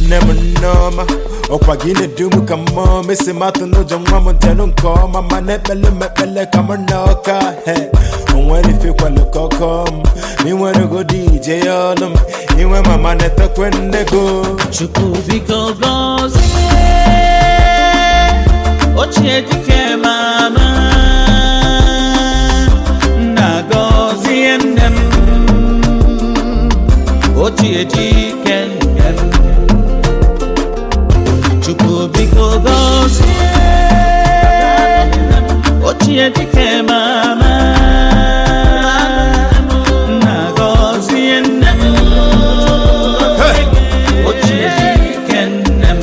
Nne m nneọma, ọkwa gị na-edu m ka mmụọ mesi matụ n'ụjọ. Nwa m ntenụ nke ọma, ma na-ekpele m ekpele ka m na ọka he onwere ifekwalụ kọkọ m ma inwere godi ije ya ọlụ m inwe mama na-etekwe nne go. Chukwu biko gọzie ochie dike mama, nna gọzie nne m, ochie dike nne m. Chukwu biko gọzie ochie dike mama, nna gọzie nne m, ochie dike nne m.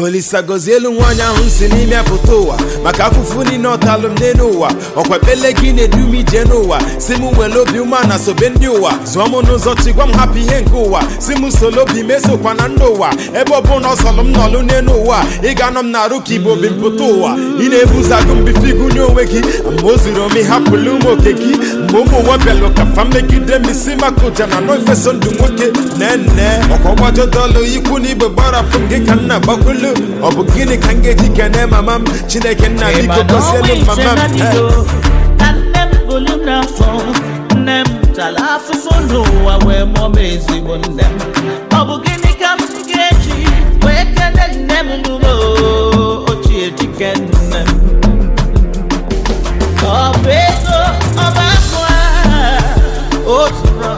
Olisa gọzie elu nwaanyị ahụ si n'ime pụta ụwa maka afụfụ niile ọtalụ m n'elu ụwa. Ọkwa ekpele gị na-edu m ije n'ụwa, si m were obi ume na sobe ndị ụwa, zụọ m n'ụzọ chi, gwa m hapụ ihe nke ụwa, si m solo obi m esokwa na ndị ụwa. Ebe ọ bụ na ọ sọlụ m nọlụ n'elu ụwa, ị ga-anọ m na-arụ ka igbo bi mpụta ụwa. Ị na-ebuzo agụ mbife igunye onwe gị mgbe o zuru ome, hapụlụ ụmụ oke gị mgbe ụmụ ụwa bịalụ ka fa megide m isi maka ụja na nọ ifeso ndụ nwoke nene ọkwa gbajọdọlụ ikwu na igbe gbarapụ m gị ka nna gbakwulu. Ọ bụ gịnị ka m ga-eji kene mama m? Chineke nna, biko gọzielu mama m. Na nne m bụrụ m n'afọ, nne m tara afụfụ n'ụwa wee mụọ m ezigbo nne m. Ọ bụ gịnị ka m ga-eji wee kele nne m n'ụlọ ochie dike nne m? Ọ bụ ego, ọ bụ akụ agha otu rọ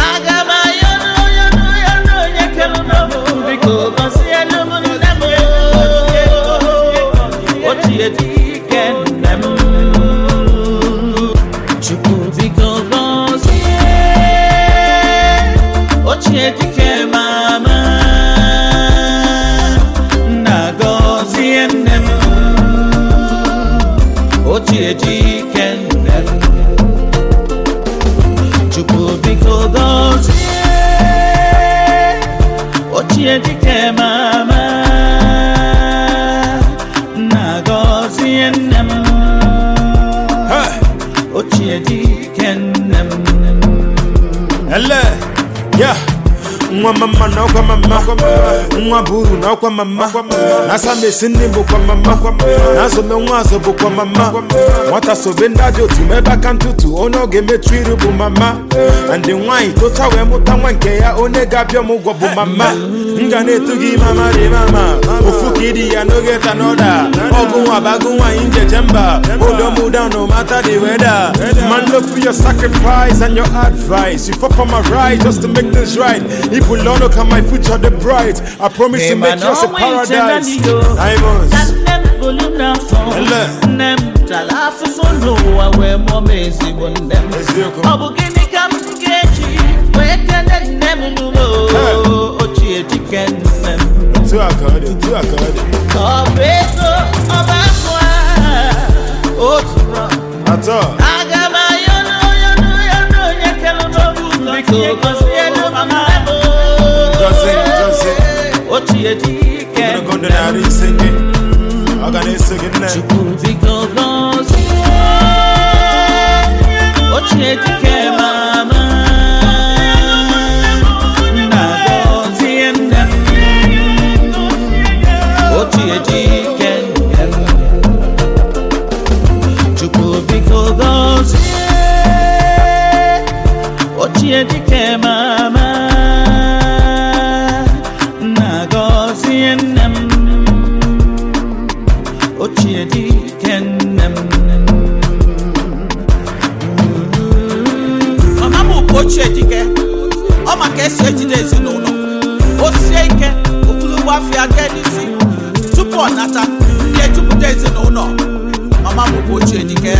aga m ayọrọ yọrọ yọrọ onye kere n'ọbụ, biko gọzielu m nne m, ochie dike nne m. Chukwu biko gọzie ochie dike mama, nna gọzie nne m, ochie dike nne m. Chukwu biko gọzie ochie dike mama, nna gọzie nne m, Hey! ochie dike nne m. Ele ya nwa mama na ọkwa mama, nwa bụ uru na ọkwa mama, na asamesi nne bụkwa mama, na azome nwa azụ bụkwa mama. Nwata sobe ndị ajọ otu ma ebe aka ntụtụ onye ọ ga-emechu iru bụ mama. Ndị nwaanyị tocha wee mụta nwa nke ya, onye ga-abịa m ụgwọ bụ mama. M ga na-etu gị mama dị mama, ofu ka ịdị ya n'oge tanoda ọgụ nwa bagụ nwaanyị njeje mba odomuda no matter the weather. Man, look for your sacrifice and your advice. You fought for my right just to make things right. If we learn, look at my future the bright. I promise to make yours a paradise. Diamonds. Na nne m bụrụ m n'afọ, Ele. nne m tara afụfụ n'ụwa wee mụọ m ezigbo nne m. Eziokwu. Ọ bụ gịnị ka m ga-eji wee kele nne m n'ụlọ ochie dike nne m? Otu a ka ọ dị, otu a ka ọ dị. Ọ bụ ego, ọ bụ akụ agha otu rọ Atọ. aga m ayọrọ yọrọ yọrọ onye kere n'obu, biko gọzielu m nne m. Gọzie, gọzie. Ochie dike Ogologo ndụ na-arụ isi gị. Ọ ga na-eso gị nne. Chukwu biko gọzie ochie dike mama, nna gọzie nne m, ochie dike nne m. Chukwu biko gọzie ochie dike mama, nna gọzie nne m, ochie dike nne m. Mama m bụ ochie dike, ọ ma ka esi ejide ezinụlọ o sie ike okpulugbo afọ jee n'isi tupu ọ nata ndị ejupụta ezinụlọ. Mama m bụ ochie dike.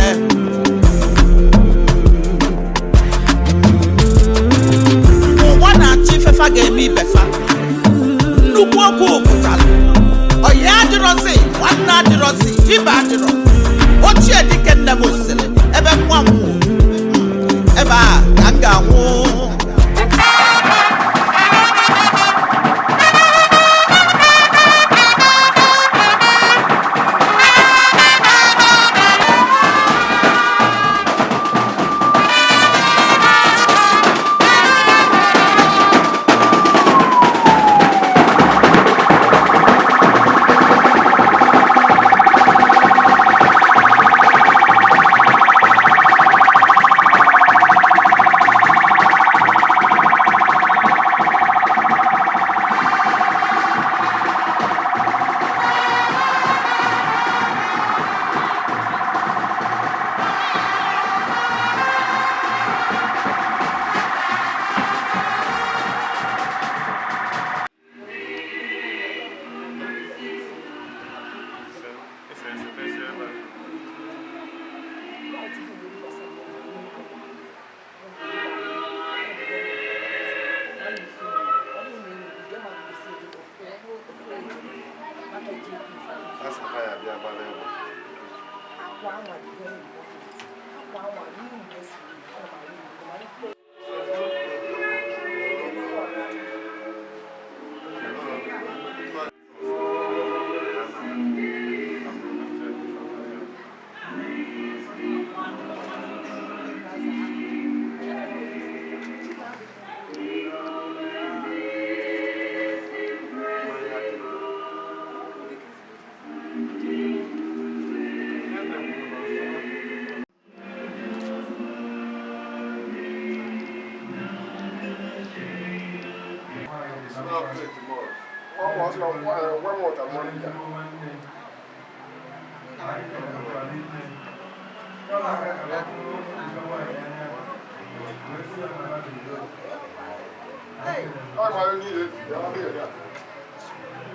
Ụwa na-achọ ifefa ga-eme ibefa nnukwu okwu pụtara ọya adịrọzi, nwanne adịrọzi, ibe adịrọ. Ochie dike nne m sịrị ebe nwa m nwụrụ, ebe a ka m ga-anwụ.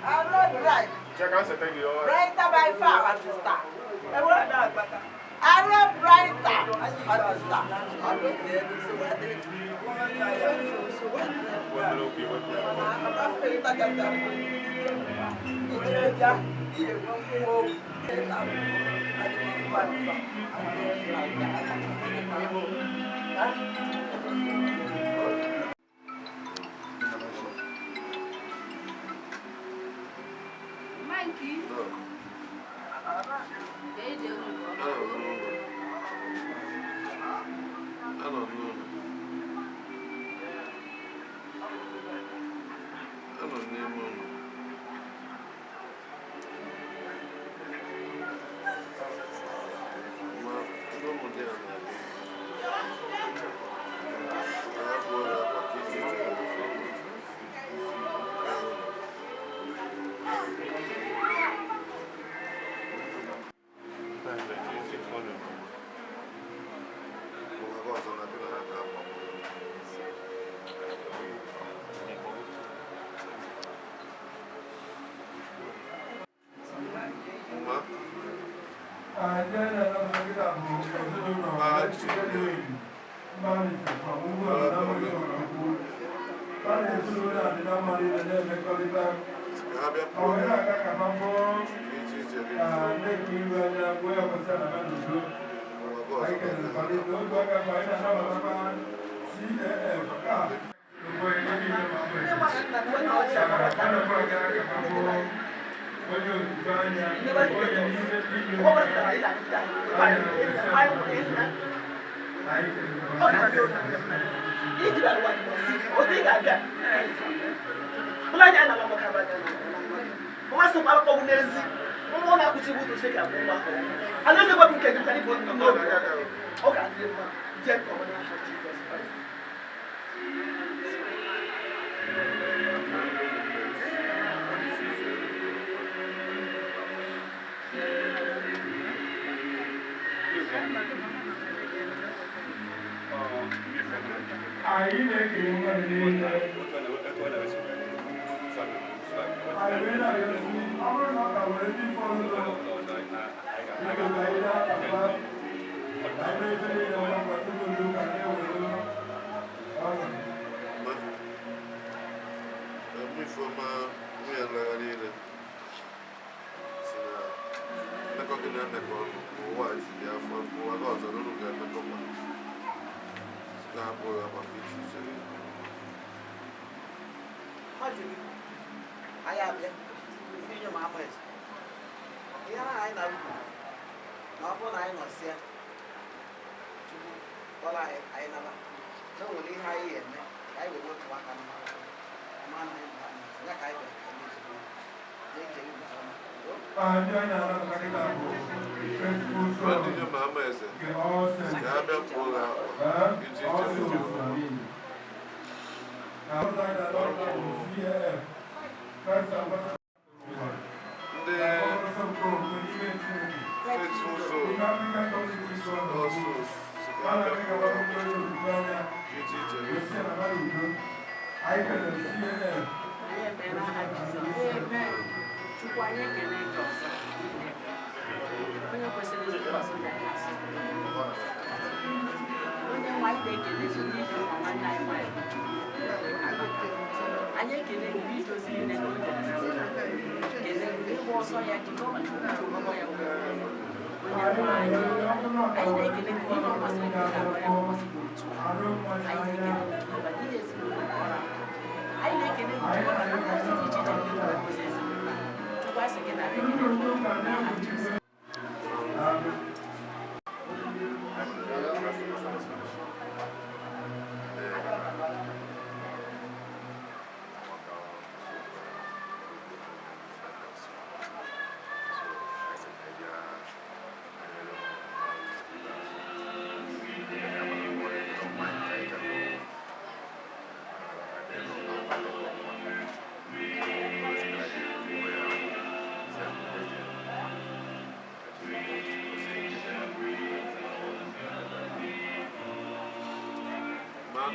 I'm not right. Brighter by far at the start. I'm not brighter at the start.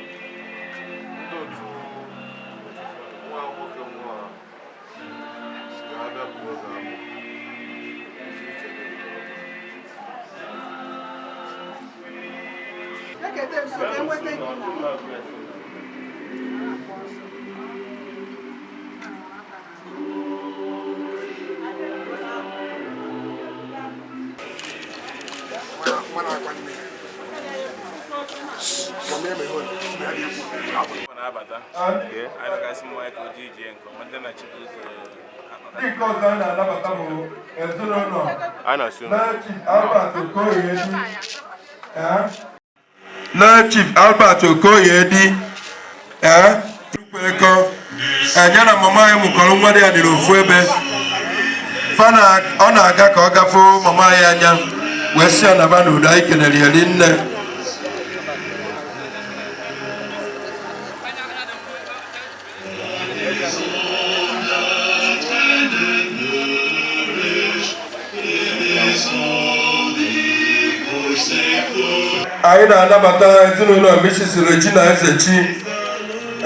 Ndị otu nwa nwoke nwa si ka ha bịa buo oge abụ ezi uche gị nke ọma. Ekete nso ka enweta gị na Na-abata anyị na-gasị mmanya ka o ji ije nke ọma ndị na Chibuzo. Ndị nke ọzọ a na-anabata bụ ezinụlọ A na-asị unu. na Chief Albert Okoye Edi. Na Chief Albert Okoye Edi, ee, Chukwueko, ya na mama anyị mụkọrọ nwa dị ya dị n'ofu ebe. Fa na ọ na-aga ka ọ gafoo mama anyị anya wee sị ya naba n'udo. Anyị kelere ya rinne. Anyị na-anabata ezinụlọ Mrs. Regina Ezechi,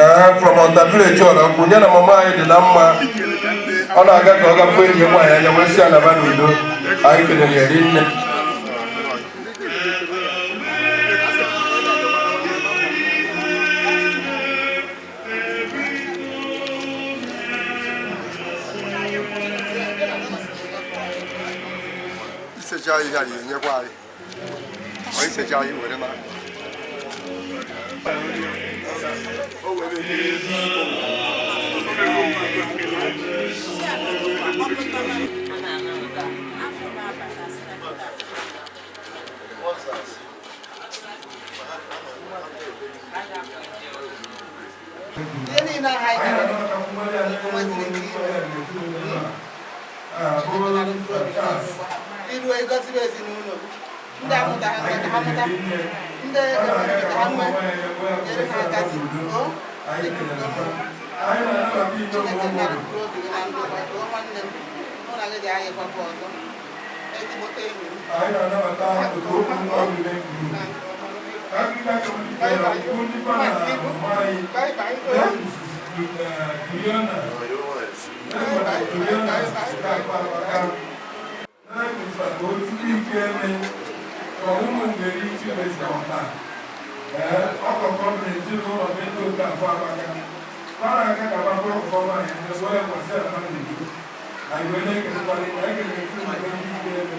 ee, from Ọta Village Ọrakwu. Ya na mama anyị dị na mma. Ọ na-aga ka ọ gafee enyi ya nwaanyị anya wee sị ya naba n'udo. Anyị kelere ya rinne. Isecha anyị ihe anyị enyekwa anyị ọ isecha anyị were na Ihe niile ahụ anyị gara nweziri ike ime. Iruo ịgọziri ezinụlọ gị. Ndị amụtaghị nwa ka ha mụta, ndị enwere ka ha nwee, nyere ha aka si o Chineke nara mkpụrụ obi gị na ndụ gị. O nwanne m, mụ na gị ga-ayịkwakwa ọzọ, ezigbote enyi m. Anyị na-anabata otu okwu ọgụme group, Africa Community, bụ ndị fa na mama anyị. Bye bye. Juliana, Juliana Amaka, na-ekwusa ka o tupu ike eme ka ụmụ ngeri Chiwezi ọta. Ee, ọkọkọ m na ezinụlọ ndị otu afọ amaka. Fara aka ka gbapụrụ ọfọma anyị ebe onye kwasị ala n'udo. Anyị wee na-ekelekwana anyị kelere ezinụlọ ndị ike eme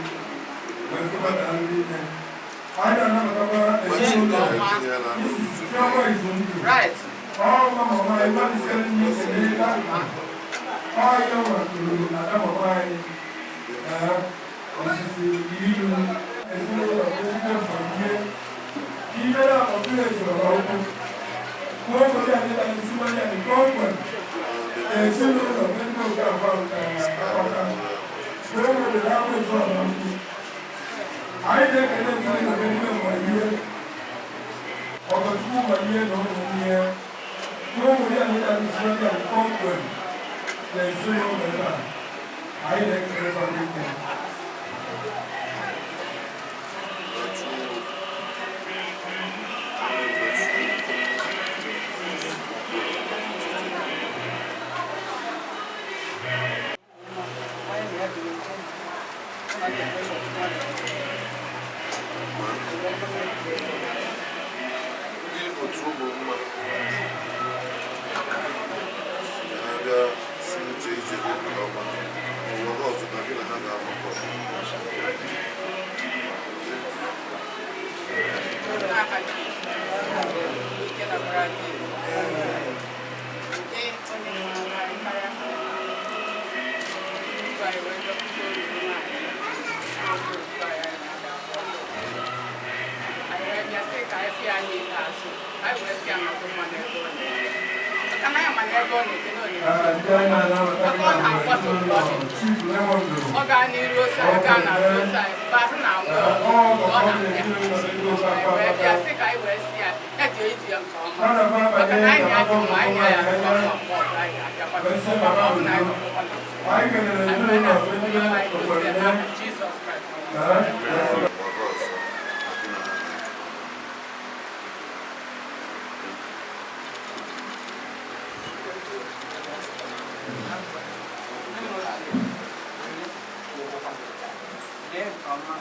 wee sịbata ndị nne. Anyị na-anabatakwa ezinụlọ Mrs. Chioma Izundụ. Right. Ọnwa mama anyị gbalịsịrị n'ike n'ebe ọhịa nwatụrụ ada mama anyị. Ee, osisi ilu ezinụlọ ezigbo mgbe ihe na village ọra ukwu n'obodo anyị na isi mmanya dị kpọmkwem ezinụlọ ndị oge agwa ọka n'obodo na-abụ ụzọ ọra ukwu. Anyị na-ekele ezinụlọ n'ime mgbe ihe ọgọchukwu ma ihe na ụmụ ihe n'obodo anyị na isi mmanya dị kpọmkwem na ezinụlọ ebe a. Anyị na-ekelekwa ndị nne. Ndị otu ụmụ mma si na ha bịa si uche ije gị nke ọma n'ụwa gị ọzọ na gị na ha ga-anọkọ. N'aha Jizọs, nke nabara Jizọs, nke onye nwere anyị karịa tupu anyị wee dọpụta oriri nwaanyị n'oge otu anyị anyị na-aga ọzọ. Anyị wee bịa sị ka anyị fị ya n'ikpeazụ, anyị wee sị ya nọdụ mma n'ebe ọ na-eje, maka na ya ma n'ebe ọ na-eje na ọ Ee, ndị anyị na-anabata maka ọ na-agbaso ụkpụrụ ọchịchị. Chief Lemondoro. Ọ gaa n'iru ose anyị, gaa n'azụ ose anyị, mgbe ahụ na-anwụ ọgụ, ọ na-abịa. Anyị wee bịa sị ka anyị wee sị ya ya jee ije ya nke ọma, maka na anyị na-adị mma, anyị na ya adịkwa mma mgbe ọzọ anyị ga-abịakwa, maka ọ bụ na anyị nọkwa na nso. Anyị kelere Anyị wee ezinụlọ na-asị ndị onye nwe anyị gozie okwere n'aha Jizọs Kraịst. Ụwa gị ọzọ na gị na ha ga-anọkọ. Rie nke ọma.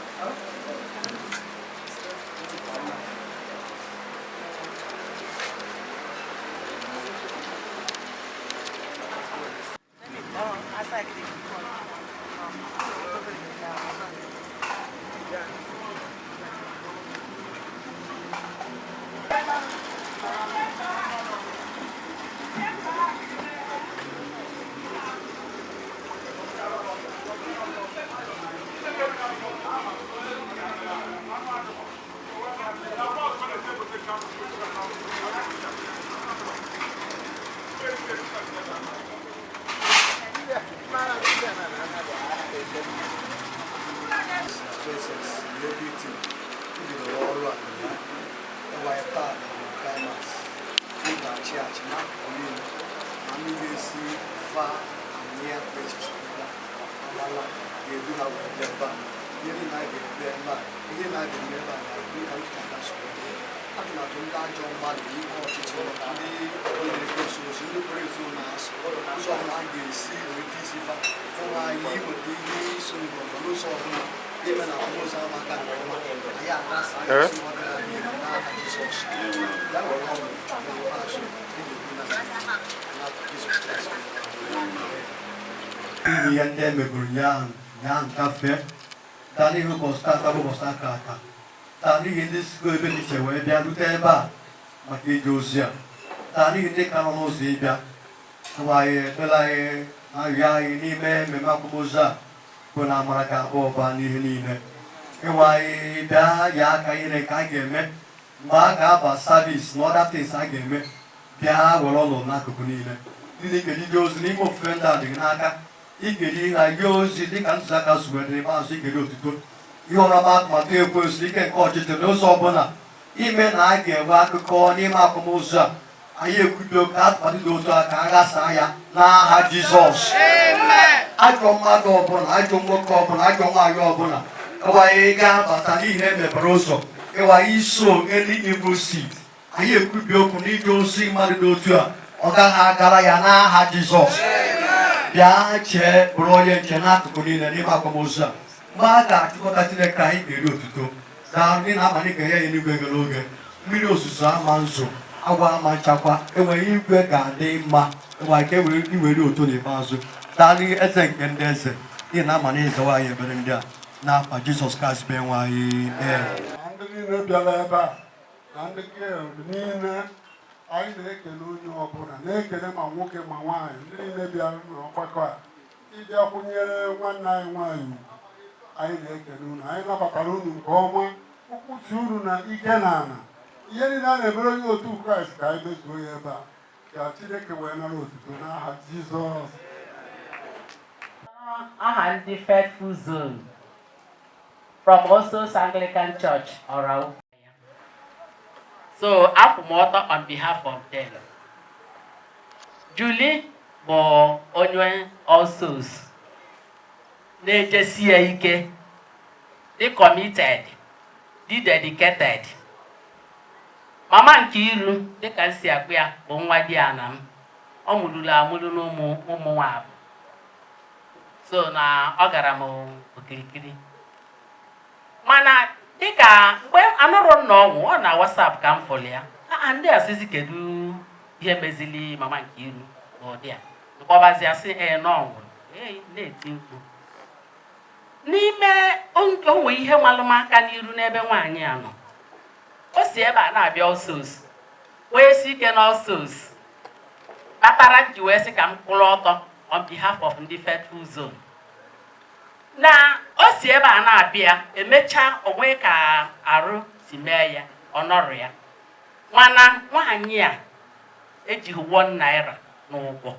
Nke ọma. Princess Liberty bidoro ọrụ a na ịwanye taa na climax. Ị ga-achị achị n'akụkụ niile, ma ndị ga-esi far and near places bịa amala ga-edu ha wee bịa ebe a. Ihe niile a ga-ebe ebe a, ihe na a ga-eme ebe a ga-abụ ka uche aka so atụmatụ ndị ajọ mmadụ na ike ọchịchị, ndị na-egosi ozi, ndị kwere ezo na-asụ ụzọ ọbụla a ga-esi weta isi fa fụrụ anyị iweta ihe iso ngọngọ n'ụzọ ọbụla ime na akwamozu amaka nke ọma. Anyị arasa isi ọdịnala niile n'aha Jizọs. Ya were ọnụ n'ikpeazụ ị ga-ekwu na n'aha Jizọs Kraịst. N'ihi ihe ndị e megoro nyaahụ nyaahụ gafee taa, n'ihi ụbọchị tata bụ ụbọchị aka aka taa, n'ihi ndị sikwa ebe dị iche wee bịa rute ebe a maka ije ozi a taa, n'ihi ndị ka nọ n'ụzọ ịbịa tụwa anyị, ekpere anyị na arịrịọ anyị n'ime mmemme akwamozu a bụ na amara ga-aba ụba n'ihe niile. Ịnwe anyị bịa ya aka ihe nke a ga-eme mgbe a ga-aba service na other things a ga-eme, bịa were ọnọdụ n'akụkụ niile. Ndị ga-ejije ozi n'ime ofufe ndị a dị gị n'aka. Ị ga-eji ha jee ozi dịka ntụziaka zuru n'ikpeazụ. Ị ga-eri otuto. Ihe ọrọma atụmatụ ekwensu, ike nke ọchịchị n'ụzọ ọbụla ime na a ga-enwe akụkọ n'ime akwamozu a, anyị ekwudo ka atụmatụ dị otu a ka a ghasaa ya n'aha Jizọs. Ajọ mmadụ ọbụla, ajọ nwoke ọbụla, ajọ nwaanyị ọbụla ịwanye ga-abata n'ihe emepere ụzọ ịwanye iso any evil seed, anyị ekwubi okwu n'ije ozi mmadụ dị otu a, ọ gaghị agara ya n'aha Jizọs. Bịa chee, bụrụ onye nche n'akụkụ niile n'ime akwamozu a. Mgbe a ga-achịkọta, Chineke anyị ga-eri otuto. Daa ndị na-amalị ka ya eluigwe gị n'oge mmiri ozuzo ama nzo agwa ama nchakwa enweghị igwe ga-adị mma enwe ka ewere iwere otu n'ikpeazụ. Daalụ, eze nke ndị eze, n'ihi na ama na ịzawa anyị ebere ndị a n'afa Jizọs Kraịst bụ enwe anyị. Ee. Na ndị niile bịara ebe a na ndị guild niile, anyị na-ekele onye ọbụla, na-ekele ma nwoke ma nwaanyị, ndị niile bịara n'ọgbakọ a ịbịa kwụnyere nwanne anyị nwaanyị ugwu. Anyị na-ekele unu. Anyị nabatara unu nke ọma, ụkwụsi unu na ike na ala. Ihe niile a na-emere onye otu Kraịst ka anyị mezuo ya ebe a, ka Chineke wee nara otuto n'aha Jizọs. Aha ndị Faithful Zone from All Souls Anglican Church, Oraukwu. So akwụ m ọtọ on behalf of them. Julie bụ onye All Souls na-ejesi ya ike, dị committed, dị dedicated. Mama Nkiru, dịka m si akpụ ya, bụ nwa di ana m. Ọ mụrụla amụrụ n'ụmụ ụmụ nwa abụọ, so na ọ gara m okirikiri. Mana dịka mgbe anụrụ m na ọnwụ, ọ na WhatsApp ka m fụrụ ya. Aa, ndị asịzi, kedu ihe mezili mama Nkiru n'ụdị a? Mkpọbazi asị ee na ọ nwụrụ. Ee, na-eti mkpu n'ime onwe ihe malụmaka n'iru n'ebe nwaanyị a nọ. O si ebe a na-abịa All Souls, wee si ike na All Souls kpatara m ji wee sị ka m kwụrụ ọtọ on behalf of ndị Faithful Zone. Na o si ebe a na-abịa, emechaa onwe ka arụ si mee ya, ọ nọrọ ya. Mana nwaanyị a ejighị ₦1 n'ụgwọ.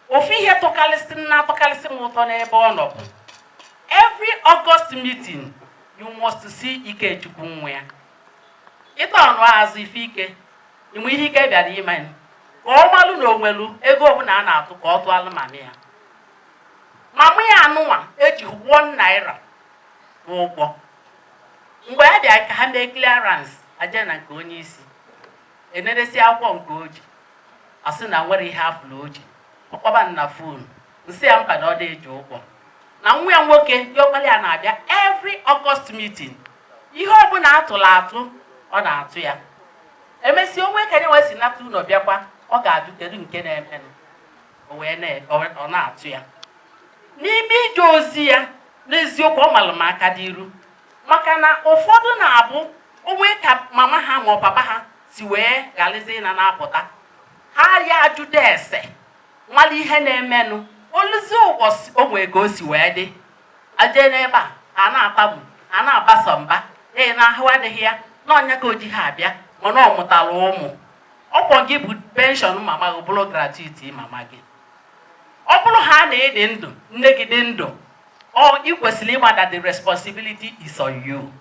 Ofu ihe tụkarịsị na-atọkarịsị m ụtọ n'ebe ọ nọ bụ every August meeting, you must see Ikechukwu nwa ya. Ịta ọnụ azụ ife ike inwe ihe ike bịara ime ka ọ malụ na onwelu ego ọbụla a na-atụ ka ọ tụalụ mama ya. Mama ya anụnwa ejighị ₦1 n'ụgwọ. Mgbe a bịara ka ha mee clearance aje na nke onye isi eneresi akwụkwọ nke o ji, asị na nwere ihe afụlụ o ji. Ọkpọba m na phone, nsị ya mba, na ọ dị eji ụgwọ na nwa ya nwoke diọkpara ya na-abịa every August meeting. Ihe ọbụla atụrụ atụ, ọ na-atụ ya. Emesịa, onwe ka nye wee si nata ụlọ bịakwa, ọ ga-ajụ kedu nke na-emenụ. O wee ọ na-atụ ya n'ime ije ozi ya. N'eziokwu, ọ malụ m aka dị iru, maka na ụfọdụ na-abụ onwe ka mama ha ma ọ papa ha si wee ghalizi ịna na-apụta ha, ya ajụda ese nwale ihe na-emenụ. Oluzi ụbọchị o nwee ka o si wee dị, aje n'ebe a, ha na-atagbu, ha na-agbasa mba, ee, na ahụ adịghị ya, na ọnya ka o ji ha abịa. Mana ọ mụtara ụmụ. Ọkwọ gị bụ pension mama gị, bụrụ gratuity mama gị. Ọ bụrụ ha na ịdị ndụ, nne gị dị ndụ, ọ ị kwesịrị ịma that the responsibility is on you.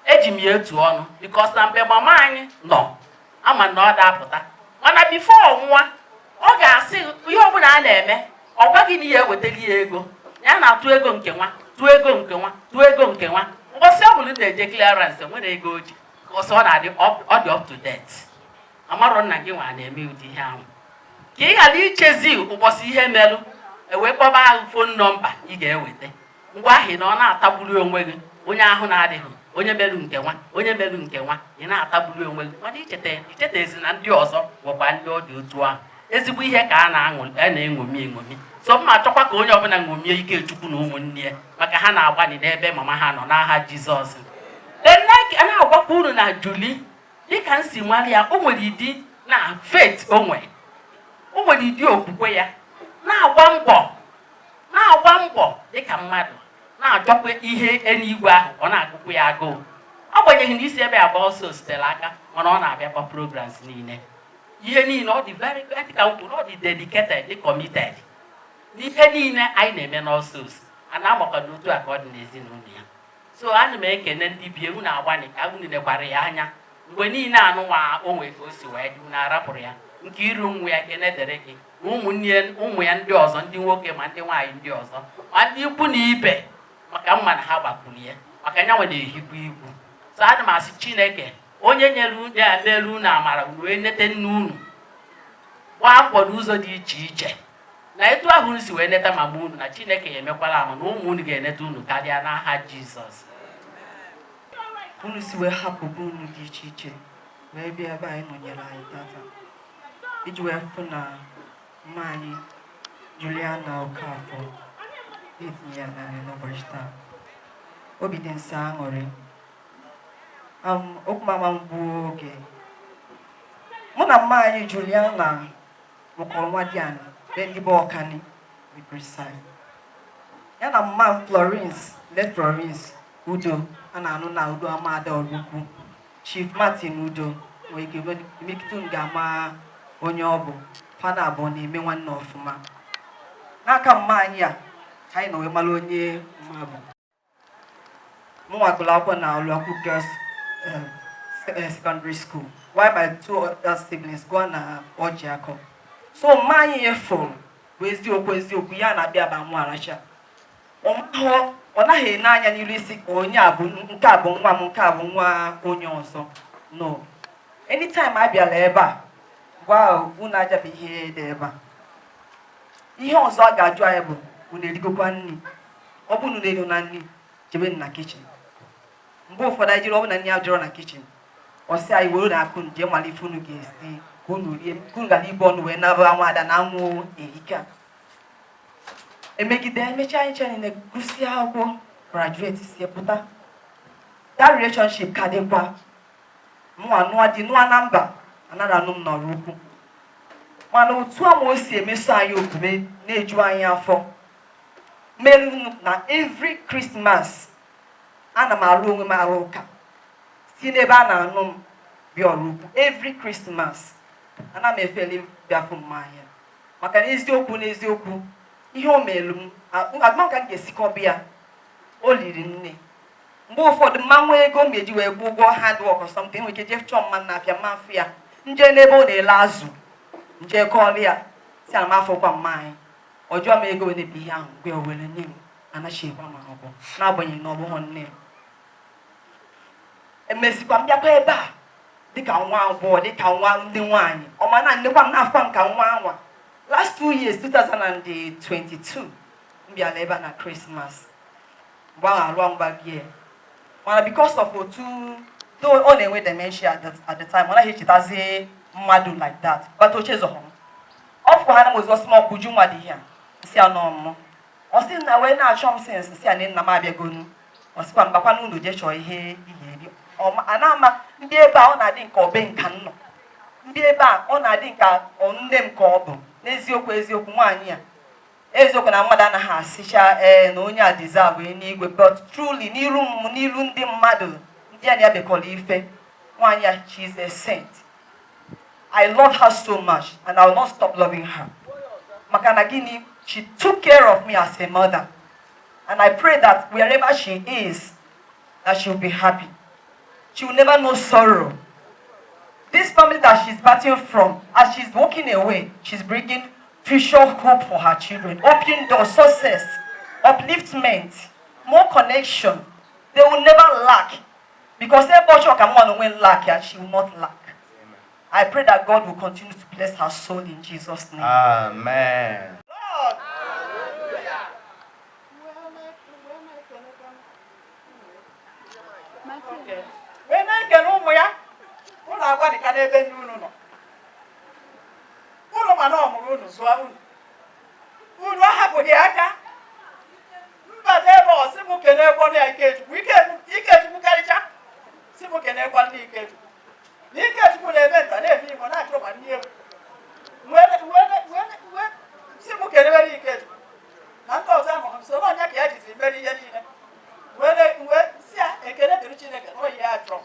Eji m ya etu ọnụ because na mgbe mama anyị nọ, ama na ọ da-apụta, mana before nwa ọ ga-asị ihe ọbụla a na-eme, ọ gwa gị na ihe ewetara ya ego ya na-atụ ego nke nwa, tụọ ego nke nwa, tụọ ego nke nwa. Ụbọchị ọ bụla na-eje clearance, nwere ego o ji ọsọ, ọ na-adị ọ dị up to date. Amarọ nna gị nwa na-eme ụdị ihe ahụ, ka ị ghara ichezi ụbọchị ihe melụ ewee kpọba ahụ phone number ị ga-eweta ngwa ahụ na ọ na-atagburu onwe gị, onye ahụ na-adịghị, onye merụ nke nwa, onye merụ nke nwa, ị na-atagburu onwe gị. Mana icheta ichetezi na ndị ọzọ nwekwa ndị ọ dị otu ahụ. Ezigbo ihe ka a na-aṅụ, a na-eṅomi eṅomi. So mma achọkwa ka onye ọbụla ṅomie Ikechukwu na ụmụnne ya, maka ha na-agbalị n'ebe mama ha nọ n'aha Jizọs. A na-agwakwa unu na Juli, dịka m si mara ya, o nwere ịdị na faith, o nwere ịdị okwukwe ya, na-agba mbọ, na-agba mbọ dịka mmadụ na-achọkwa ihe eluigwe ahụ. Ọ na-agụkwa ya agụụ, agbanyeghị na isi ebe agba ọsọ sitere aka, mana ọ na-abịakwa programs niile, ihe niile. Ọ dị very, dịka m kwuru, ọ dị dedicated, dị committed n'ihe niile anyị na-eme n'ọsọ. A na-agbakọ n'otu a ka ọ dị n'ezinụlọ ya. So ana m ekene ndị bi unu agbanị ka unu nekwara ya anya mgbe niile. Anụnwa onwe ka o si wee dị, unu arapụrụ ya nke iru nwa ya. Kene dere gị na ụmụnne, ụmụ ya ndị ọzọ, ndị nwoke ma ndị nwaanyị ndị ọzọ, ma ndị ikwu na ibe, maka mma na ha gbakwuru ya, maka nyanwe na-ehikwa igwu. So ana m asị Chineke onye nyere ya meelu unu amara, unu wee nete nne unu, gbaa mbọ n'ụzọ dị iche iche na etu ahụ unu si wee neta mama unu, na Chineke ya emekwala ama na ụmụ unu ga-eneta unu karịa n'aha Jizọs. Unu si wee hapụ be unu dị iche iche wee bịa ebe anyị nọnyere anyị tata iji wee fụ na mma anyị Juliana Okafor etinye ya narị n'ụbọchị taa. Obi dị nsọ aṅụrị. Okwu mama m bụ oge mụ na mma anyị Juliana mụkọrọ nwa dị ana be ndị be Ọkani, be precise. Ya na mma m Florence, late Florence Udo, a na-anụ na Udo Amada Ọrukwu, Chief Martin Udo nwere ike imirikiti unu ga-ama onye ọ bụ. Fana abụọ na-eme nwanne ọfụma. N'aka mma anyị a ka anyị nọ wee mara onye mma bụ. Mụnwa gụrụ akwụkwọ na Oluaku Girls Secondary School, while my two other siblings gụọ na Ojiako. So mma anyị nyefụrụ bụ eziokwu, eziokwu ya na-abịa ba mụ aracha ọ naghị ene anya n'iru isi ka onye a bụ nke a bụ nwa m, nke a bụ nwa onye ọzọ. No, anytime a bịara ebe a, gwa unu ajabe ihe dị ebe a. Ihe ọzọ a ga-ajụ anyị bụ, unu erigokwa nri? Ọ bụ unu na-ero na nri, jebe na kitchen. Mgbe ụfọdụ anyị jiri, ọ bụ na nri adịrọ na kitchen, ọ sị anyị were na akụ jee mara ife unu ga-esi ka unu rie, ka unu gara ibu ọnụ wee naba nwada na anwụ erika. Emegide emechaa, anyị cha niile gụsịa akwụkwọ, graduate, sie pụta. That relationship ka dịkwa. Mụnwa nụọ dị, nụọ na mba, anaghị anụ m nọrọ ukwu, mana otu a ma o si emeso anyị omume na-eju anyị afọ, mere na every Christmas ana m arụ onwe m arụ ụka si n'ebe a na-anụ m bịa ọrụ ukwu. Every Christmas ana m efeli bịafụ mmanya, maka na eziokwu n'eziokwu, ihe o meelu m agma ka m ga-esikọba ya. O liri nne. Mgbe ụfọdụ mma nwee ego m eji wee kwụ ụgwọ handwork or something, nwere ike jee chọọ mma na-afịa mma mfụ ya, nje n'ebe ọ na-ele azụ, nje kọọlụ ya si ana m afọkwa mma anyị. Ọ jụọ m ego wene bụ ihe ahụ gwe o were nye m, anachiekwa m akwụkwọ, n'agbanyeghị na ọ bụghị nne m. Emezikwa m bịakwa ebe a dịka nwa agbọghọ, dịka nwa ndị nwaanyị ọma na nnekwa m n'afọ m ka nwa anwa. Last 2 years, 2022, m bịara ebe a na Christmas. Mgbe ahụ arụ ngwa gị, mana because of otu though ọ na-enwe dementia at the time, ọ naghị echetazi mmadụ like that, but o chezọghọ m. Ọ fụkwa ha na m ozugbo, sị m, ọkwa Ujunwa dị ihe a? Nsị a nọ mmụ. Ọ sị na wee na-achọ m since. Nsị a na nna m abịagonu. Ọ sịkwa mbakwa n'ụlọ jee chọọ ihe ihe eri. A na-ama ndị ebe a, ọ na-adị nke obe nka nnọ ndị ebe a, ọ na-adị nka ọ nne m ka ọ bụ. N'eziokwu eziokwu, nwaanyị a, eziokwu na mmadụ anaghị asịcha ee na onye a deserve n'igwe, but truly, n'iru m, n'iru ndị mmadụ, ndị a na ya bekọrọ ife, nwaanyị a, she is a saint. I love her so much and I will not stop loving her. Maka na gịnị? She took care of me as a mother, and I pray that wherever she is, that she will be happy. She will never know sorrow. This family that she's parting from, as she's walking away, she's bringing future hope for her children, opening doors, success, upliftment, more connection. They will never lack. Because every can one when lack, and she will not lack. I pray that God will continue to bless her soul in Jesus' name. Amen. Lord. Wee na-ekele ụmụ ya. Unu agbalịka n'ebe nne unu nọ. Unu ma na ọ mụrụ unu, zụọ unu, unu ahapụghị aka mbata ebe ọ sị m kelee gbọnụ ya. Ikechukwu, Ikechukwu karịcha, sị m kelee gwa ndị Ikechukwu na Ikechukwu na-eme nta, na-eme imo, na-achọ ma nne ewu wee sị m kelewere Ikechukwu na ndị ọzọ amụrụ m so n'ọnya ka ya jiziri mere ihe niile. Wee si ya ekele dịrị Chineke na oyi ya chọrọ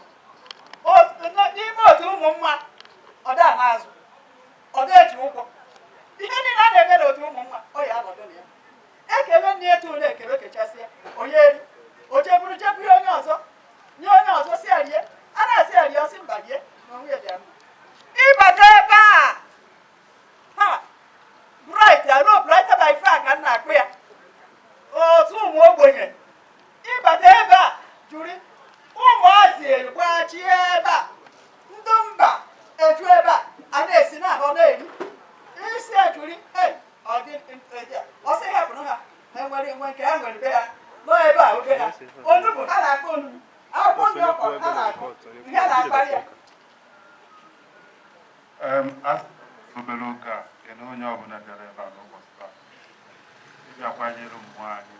n'ime otu ụmụ nwa. Ọ da n'azụ, ọ da eji ụgwọ ihe niile a na-eme n'otu ụmụ nwa. Ọ ya anọdụ na ya ekele nne etu na ekele kechasịa onye eri o jeburu jeburu onye ọzọ nye onye ọzọ, si ya rie. A na-asị ya rie, ọsị mba, rie na onwe ya dị ya mma. Ịbata ebe a, ha bright aro brighter by far ka m na-akpụ ya otu ụmụ ogbenye. Ịbata ebe a juri ụmụazị egbachie ebe a, ndị mba eju ebe a, a na-esi na ahụ na-eri isi ejuri. Ọ sị hapụrụ ha, ha nwere nwe nke ha nwere be ha nọ ebe a, obe ha onugbu ha na-akpọ onugbu, akwụkwọ nri ọkọ ha na-akụ ihe a na-akparị ya. Obere oge a, kedu onye ọbụla bịara ebe a n'ụbọchị taa ịbịa kwanyere ụmụ anyị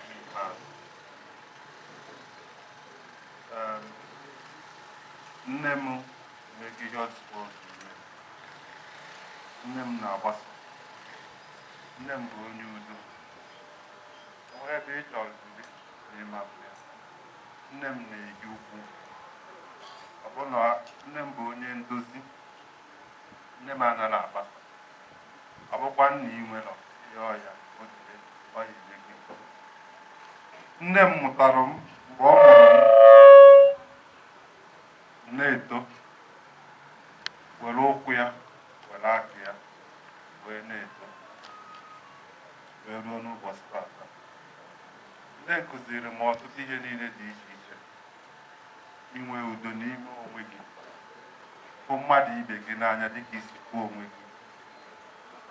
n'ikpeazụ. Nne m na-ege ihe ọ supposed ime. Nne m na-agbaso, nne m bụ onye udo. Onwe ebe ị chọrọ jiri n'ime afọ ya. Nne m na-eji ukwu, ọ bụ na nne m bụ onye ndozi. Nne m anaghị agbasa. Ọ bụkwa nna ị nwere ihe ọya o jide ọ ya enye gị. Nne m mụtara m. Mgbe ọ mụrụ m, m na-eto, were ụkwụ ya, were aka ya wee na-eto wee ruo n'ụbọchị tata. Nne m kụziri m ọtụtụ ihe niile dị iche iche: inwe udo n'ime onwe gị, hụ mmadụ ibe gị n'anya dịka isi hụ onwe gị,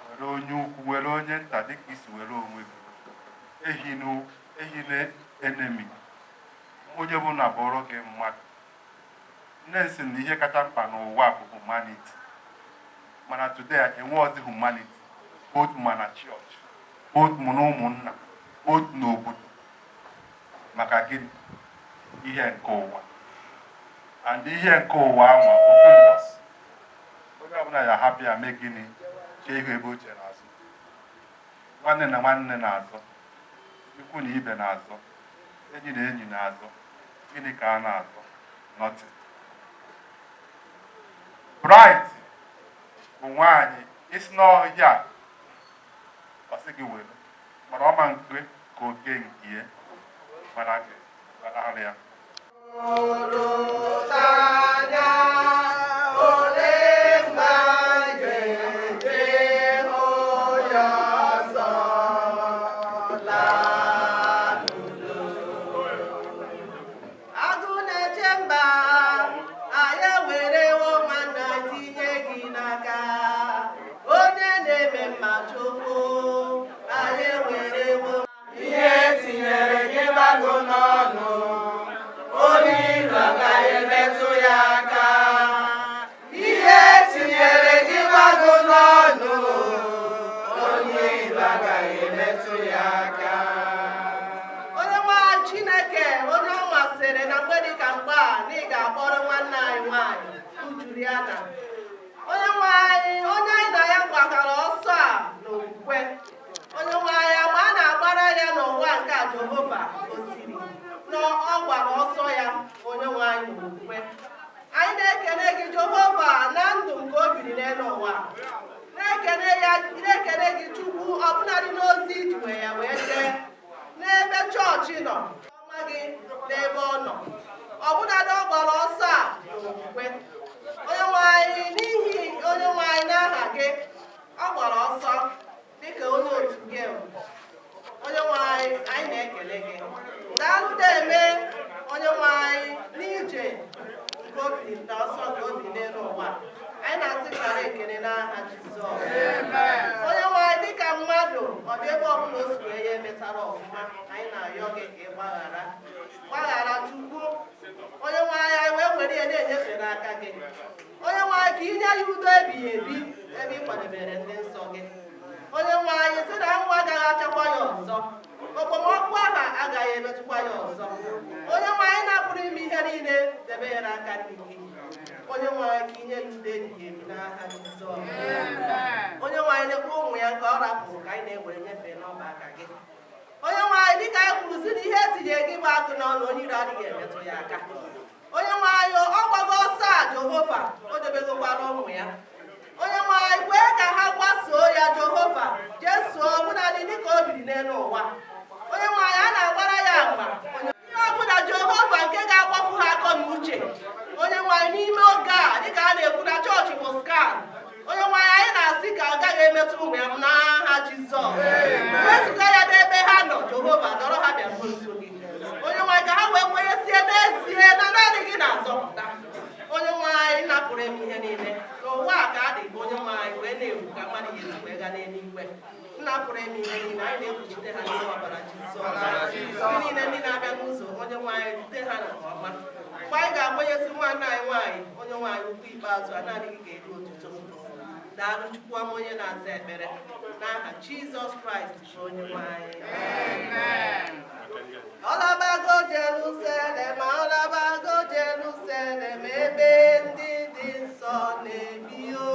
were onye ukwu, were onye nta dịka isi were onwe gị, ehine enemy onye bụ na bụrụ gị mmadụ. Nne m sị na ihe kacha mkpa n'ụwa bụ humanity, mana today enweghịzi humanity, both ma na church, both mụ na ụmụnna, both n'obodo. Maka gịnị? Ihe nke ụwa. And ihe nke ụwa anwa, ofu mbọsị onye ọbụla ya hapụ ya, mee gịnị? Chee ihu ebe o chere azụ. Nwanne na nwanne na-azọ, ikwu na ibe na-azọ, enyi na enyi na-azọ. Gịnị ka a na-azọ? Nothing. Bright bụ nwaanyị isi n'ọhịa, ọ sị gị were, mana ọ ma nke ka oke nke ya mana gị gbanarị ya. Anya ole mgbe anyị ga-eje hụ ya ọzọ laa n'udo? Agụ na-eche mba, anyị ewerewo nwanna tinye gị n'aka onye na-eme. mma Chukwu, anyị enwerewo. Ihe tinyere gị gbagụ n'ọnụ, onye iro agaghị emetụ ya aka. Ihe tinyere gị gbagụ n'ọnụ, onye iro agaghị emetụ ya aka. Onye nwaanyị Chineke, onye ọ masịrị na mgbe dị ka mgbe a na ị ga-akpọrọ nwanne anyị nwaanyị bụ Juliana, onye nwaanyị, onye anyị na ya gbakọrọ ọsọ a n'okwukwe, onye nwaanyị, agba a na-agbara ya n'ụwa nke a, Jehova gosiri na ọ gbara ọsọ ya, onye nwaanyị, n'okwukwe. Anyị na-ekene gị, Jehova, na ndụ nke o biri n'elu ụwa, na-ekene ya, na-ekene gị, Chukwu, ọbụnadị n'ozi iji wee ya wee jee n'ebe chọọchị nọ ọma gị n'ebe ọ nọ, ọbụnadị ọ gbara ọsọ a n'okwukwe, onye nwanyị, n'ihi onye nwanyị n'aha gị ọ gbara ọsọ dịka onye otu gị. Onye nwanyị, anyị na-ekele gị. Daalụ eme, onye nwanyị, n'ije nke obi na ọsọ nke obi n'elu ụwa. Anyị na-asị kara ekele n'aha Jizọs. Onye nwanyị, dịka mmadụ, ọ dị ebe ọbụla o si wee ya emetara ọfụma, anyị na-arịọ gị ka ị gbaghara, gbaghara, Chukwu. Onye nwanyị, anyị wee were ya na-enyefe n'aka gị, onye nwanyị, ka inye ya udo ebighị ebi ebe ị kwadebere ndị nsọ gị. Onye nwanyị, sị na anwụ agaghị achakwa ya ọzọ, okpomọkụ aha agaghị emetụkwa ya ọzọ. Onye nwanyị na-apụrụ ime ihe niile, debe ya n'aka nne gị, onye nwanyị, ka inye ya udo ebighị ebi n'aha Jizọs. Onye nwanyị, na-ekwe ụmụ ya nke ọ rapụrụ ka anyị na-ewere nyefee n'ọba aka gị, onye nwanyị, dịka anyị kwuru sị na ihe etinyere gị bụ agụ n'ọnụ, onye iro adịghị emetụ ya aka. Onye nwanyị, ọ gbago ọsọ a, Jehova, o debegokwara ụmụ ya. Onye nwanyị, kwee ka ha gbasoo ya, Jehova, jesuo ọbụnadị dịka o biri n'elu ụwa. Onye nwanyị, a na-agbara ya agba ihe ọbụla, Jehova, nke ga-agbapụ ha akọ na uche, onye nwanyị, n'ime oge a, dịka a na-ekwu na chọọchị bụ scam. Onye nwanyị, anyị na-asị ka ọ gaghị emetụ ụmụ ya n'aha Jizọs. Wezụga ya n'ebe ha nọ, Jehova, dọrọ ha bịaruo nso gị, onye nwanyị, ka ha wee kwenyesie n'ezie na naanị gị na-azọpụta. Onye nwanyị napụrụ m ihe niile n'ụwa a ka a dị ka onye nwanyị wee na-ekwu ka mmadụ ga-esi wee gaa n'eluigwe. Nnapụrụ eme ihe niile, anyị na-ekpuchite ha n'ime ọbara Jizọs. Ndị niile ndị na-abịa n'ụzọ, onye nwanyị, rute ha nke ọma. Mgbe anyị ga-agbanyesi nwanne anyị nwaanyị, onye nwaanyị, ukwu ikpeazụ a, naanị gị ga-eru otuto. Daalụ, Chukwu ọma, onye na-aza ekpere, n'aha Jizọs Kraịst bụ onye nwanyị. Ọlabago Jerusalem, ọlabago Jerusalem, ebe ndị dị nsọ na-ebi o.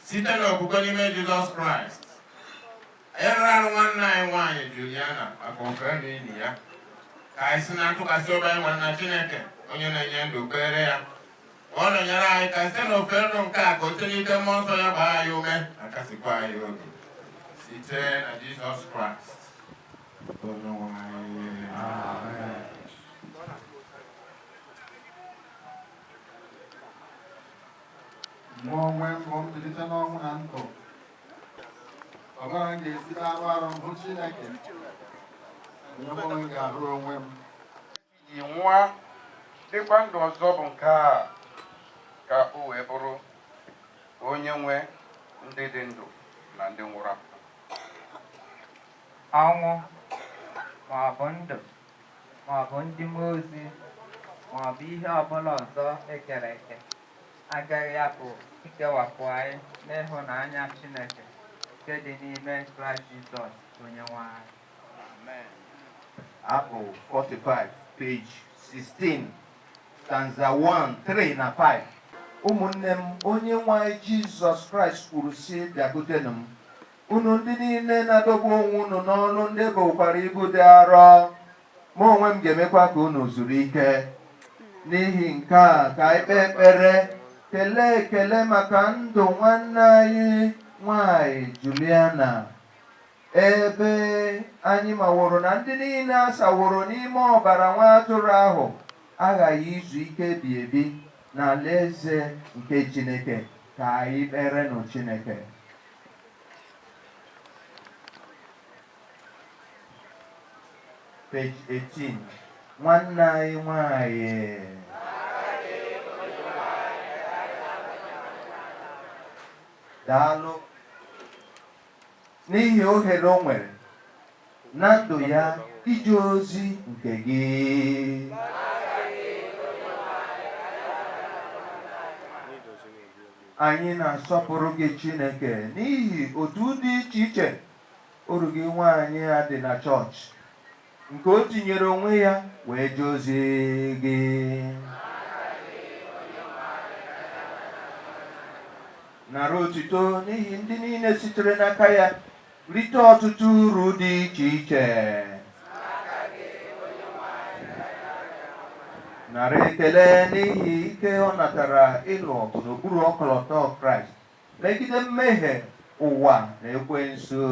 Site n'okwukwe n'ime Jizọs Kraịst, anyị rara arụ nwanne anyị nwaanyị Juliana maka ofe na enyi ya, ka anyị si na ntụkwasị obi anyị nwere na Chineke onye na-enye ndụ kpere ya ka ọ nọnyere anyị, ka site n'ofe ndụ nke a, ka o site n'ike mmụọ nsọ ya gbaa anyị ume na kasịkwa anyị obi, site na Jizọs Kraịst onye nwe anyị. Amen. Mụ onwe m bụ mbilite n'ọnwụ na ndụ. Ọ bụrụ m ga-esi n'anụ arụ m hụ Chineke, onye mụ onwe m ga-ahụ onwe m. Ji nwa dịkwa ndụ ọzọ bụ nke a, ka o wee bụrụ onye nwe ndị dị ndụ na ndị nwụrụ anwụ. Ọnwụ ma ọ bụ ndụ ma ọ bụ ndị mmụọ ozi ma ọ bụ ihe ọbụla ọzọ ekere eke. Agaghị apụ ikewapụ anyị n'ịhụnanya Chineke nke dị n'ime Kraịst Jizọs Onyenwe anyị. Abụ 45, page 16, stanza 1, 3 na 5. Ụmụnne m, onye nwe anyị Jizọs Kraịst kwuru sị, bịakwutenụ m, unu ndị niile na-adọgbu onwe unu n'ọlụ, ndị bokwara ibu dị arọ, mụ onwe m ga-emekwa ka unu zuru ike. N'ihi nke a, ka anyị kpee ekpere, kelee ekele maka ndụ nwanne anyị nwanyị Juliana, ebe anyị maworo na ndị niile a saworo n'ime ọbara nwa atụrụ ahụ aghaghị izu ike ebi ebi n'alaeze nke Chineke. Ka anyị kperenụ Chineke. Page 18. Nwanne anyị nwanyị, daalụ n'ihi ohere o nwere na ndụ ya ije ozi nke gị. Anyị na-asọpụrụ gị, Chineke, n'ihi otu dị iche iche oru gị nwaanyị a dị na chọọchị nke o tinyere onwe ya wee jee ozi gị. Nara otuto n'ihi ndị niile sitere n'aka ya rite ọtụtụ uru dị iche iche. Nara ekele n'ihi ike ọ natara ịlụ ọgụ n'okpuru ọkọlọtọ Kraịst megide mmehie ụwa na ekwensu.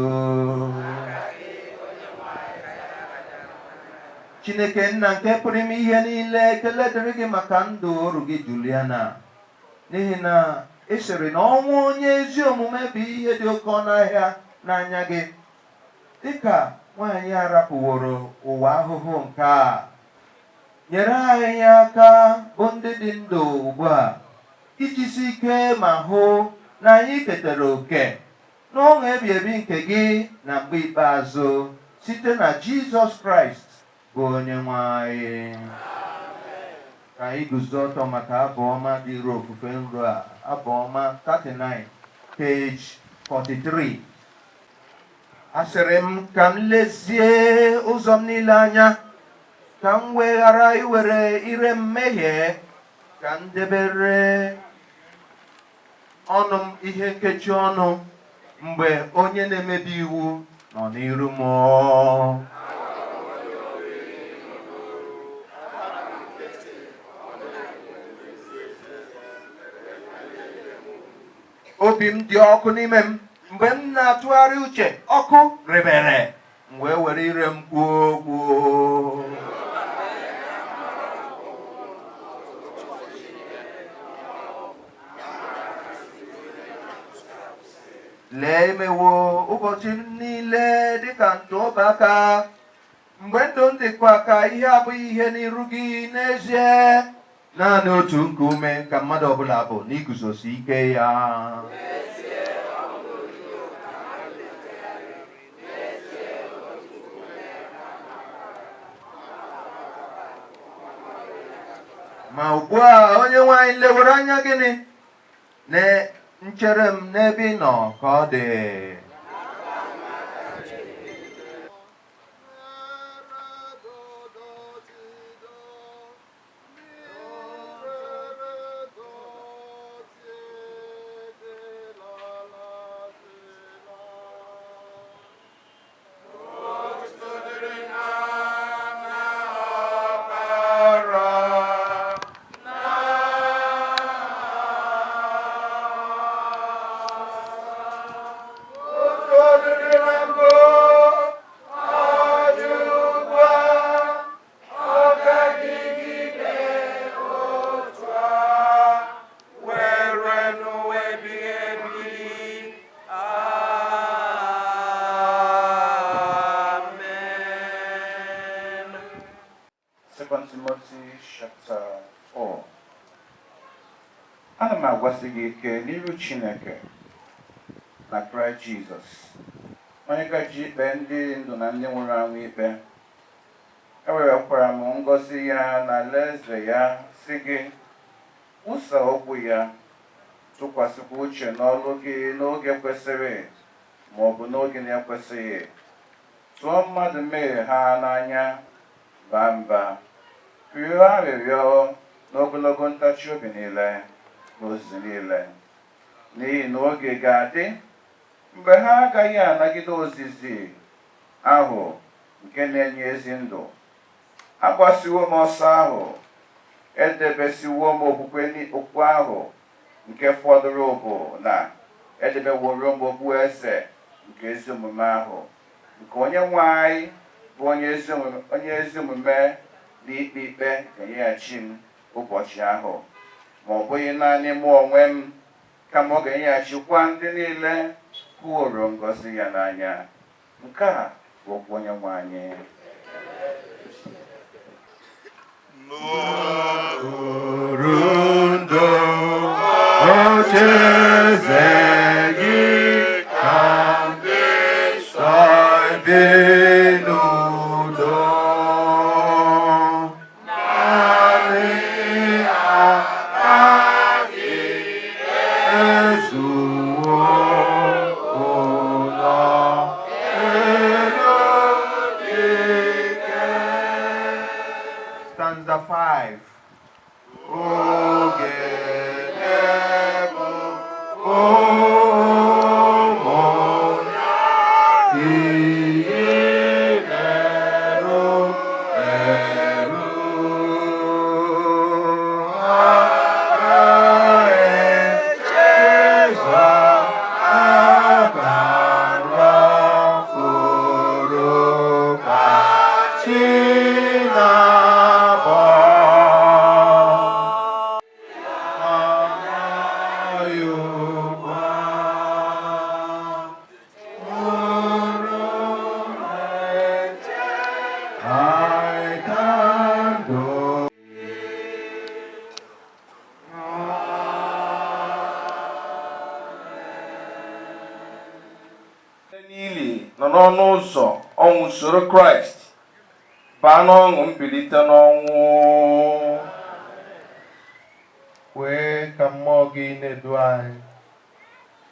Chineke Nna nke pụrụ ime ihe niile, ekele dịrị gị maka ndụ oru gị Juliana, n'ihi na ị sịrị na ọnwụ onye ezi omume bụ ihe dị oke ọnụ ahịa n'anya gị. Dịka nwaanyị a rapụworo ụwa ahụhụ nke a, nyere anyị aka bụ ndị dị ndụ ugbu a ijisi ike ma hụ na anyị ketara oke n'ọṅụ ebi ebi nke gị na mgbe ikpeazụ, site na Jizọs Kraịst bụ onye nwe anyị. Ka anyị guzo ọtọ maka abụ ọma dịrị ofufe nru a, abụ ọma 39, page 43. Asịrị m ka m lezie ụzọ m niile anya, ka m wee ghara iwere ire m mehie, ka m debere ọnụ m ihe nkechi ọnụ mgbe onye na-emebi iwu nọ n'iru m. Obi m dị ọkụ n'ime m mgbe m na-atụgharị uche, ọkụ rebere m, wee were ire m kwuo okwu. Lee, emewo ụbọchị m niile dịka ntụ ọba aka, mgbe ndụ m dịkwa ka ihe abụghị ihe n'iru gị. N'ezie, naanị otu nku ume ka mmadụ ọbụla bụ n'iguzosi ike ya. Ma ugbu a, onye nwe anyị lewere anya gịnị na nchere m n'ebe ị nọ ka ọ dị. Second Timothy chapter 4. Ana m agwasị gị ike n'iru Chineke na Kraịst Jizọs, onye gaji ikpe ndị ndụ na ndị nwụrụ anwụ ikpe. Ewerekwara m ngọzi ya na alaeze ya, sị gị, kwusa okwu ya. Tụkwasịkwa uche n'ọlụ gị n'oge kwesịrị ma ọ bụ n'oge na-ekwesịghị. Tụọ mmadụ mmehie ha n'anya, baa mba, rịọ arịrịọ n'ogologo ntachi obi niile na ozizi niile. N'ihi na oge ga-adị mgbe ha agaghị anagide ozizi ahụ nke na-enye ezi ndụ. Agbasiwo m ọsọ ahụ, edebesiwo m okwukwe ahụ, nke fọdụrụ bụ na edebeworo m okpueze nke ezi omume ahụ, nke onye nwe anyị bụ onye ezi omume n'ikpe ikpe ga-enyeghachi m ụbọchị ahụ, ma ọ bụghị naanị mụ onwe m, kama ọ ga-enyeghachikwa ndị niile hụworo ngọzi ya n'anya. Nke a bụ okwu onye nwe anyị. N'okpuru ocheeze gị ka ndị nsọ bi n'udo. Naanị aka gị ezuwo ụlọ elu ike. Stanza 5. Oge bụ ụmụ iyi na-eru eru echezọ agbara furu ka chi na-abọ. I can do. N'ili nọ n'ọnụ ụzọ ọnwụ soro Kraịst baa n'ọṅụ mbilite n'ọnwụ. Kwee ka mmụọ gị na-edu anyị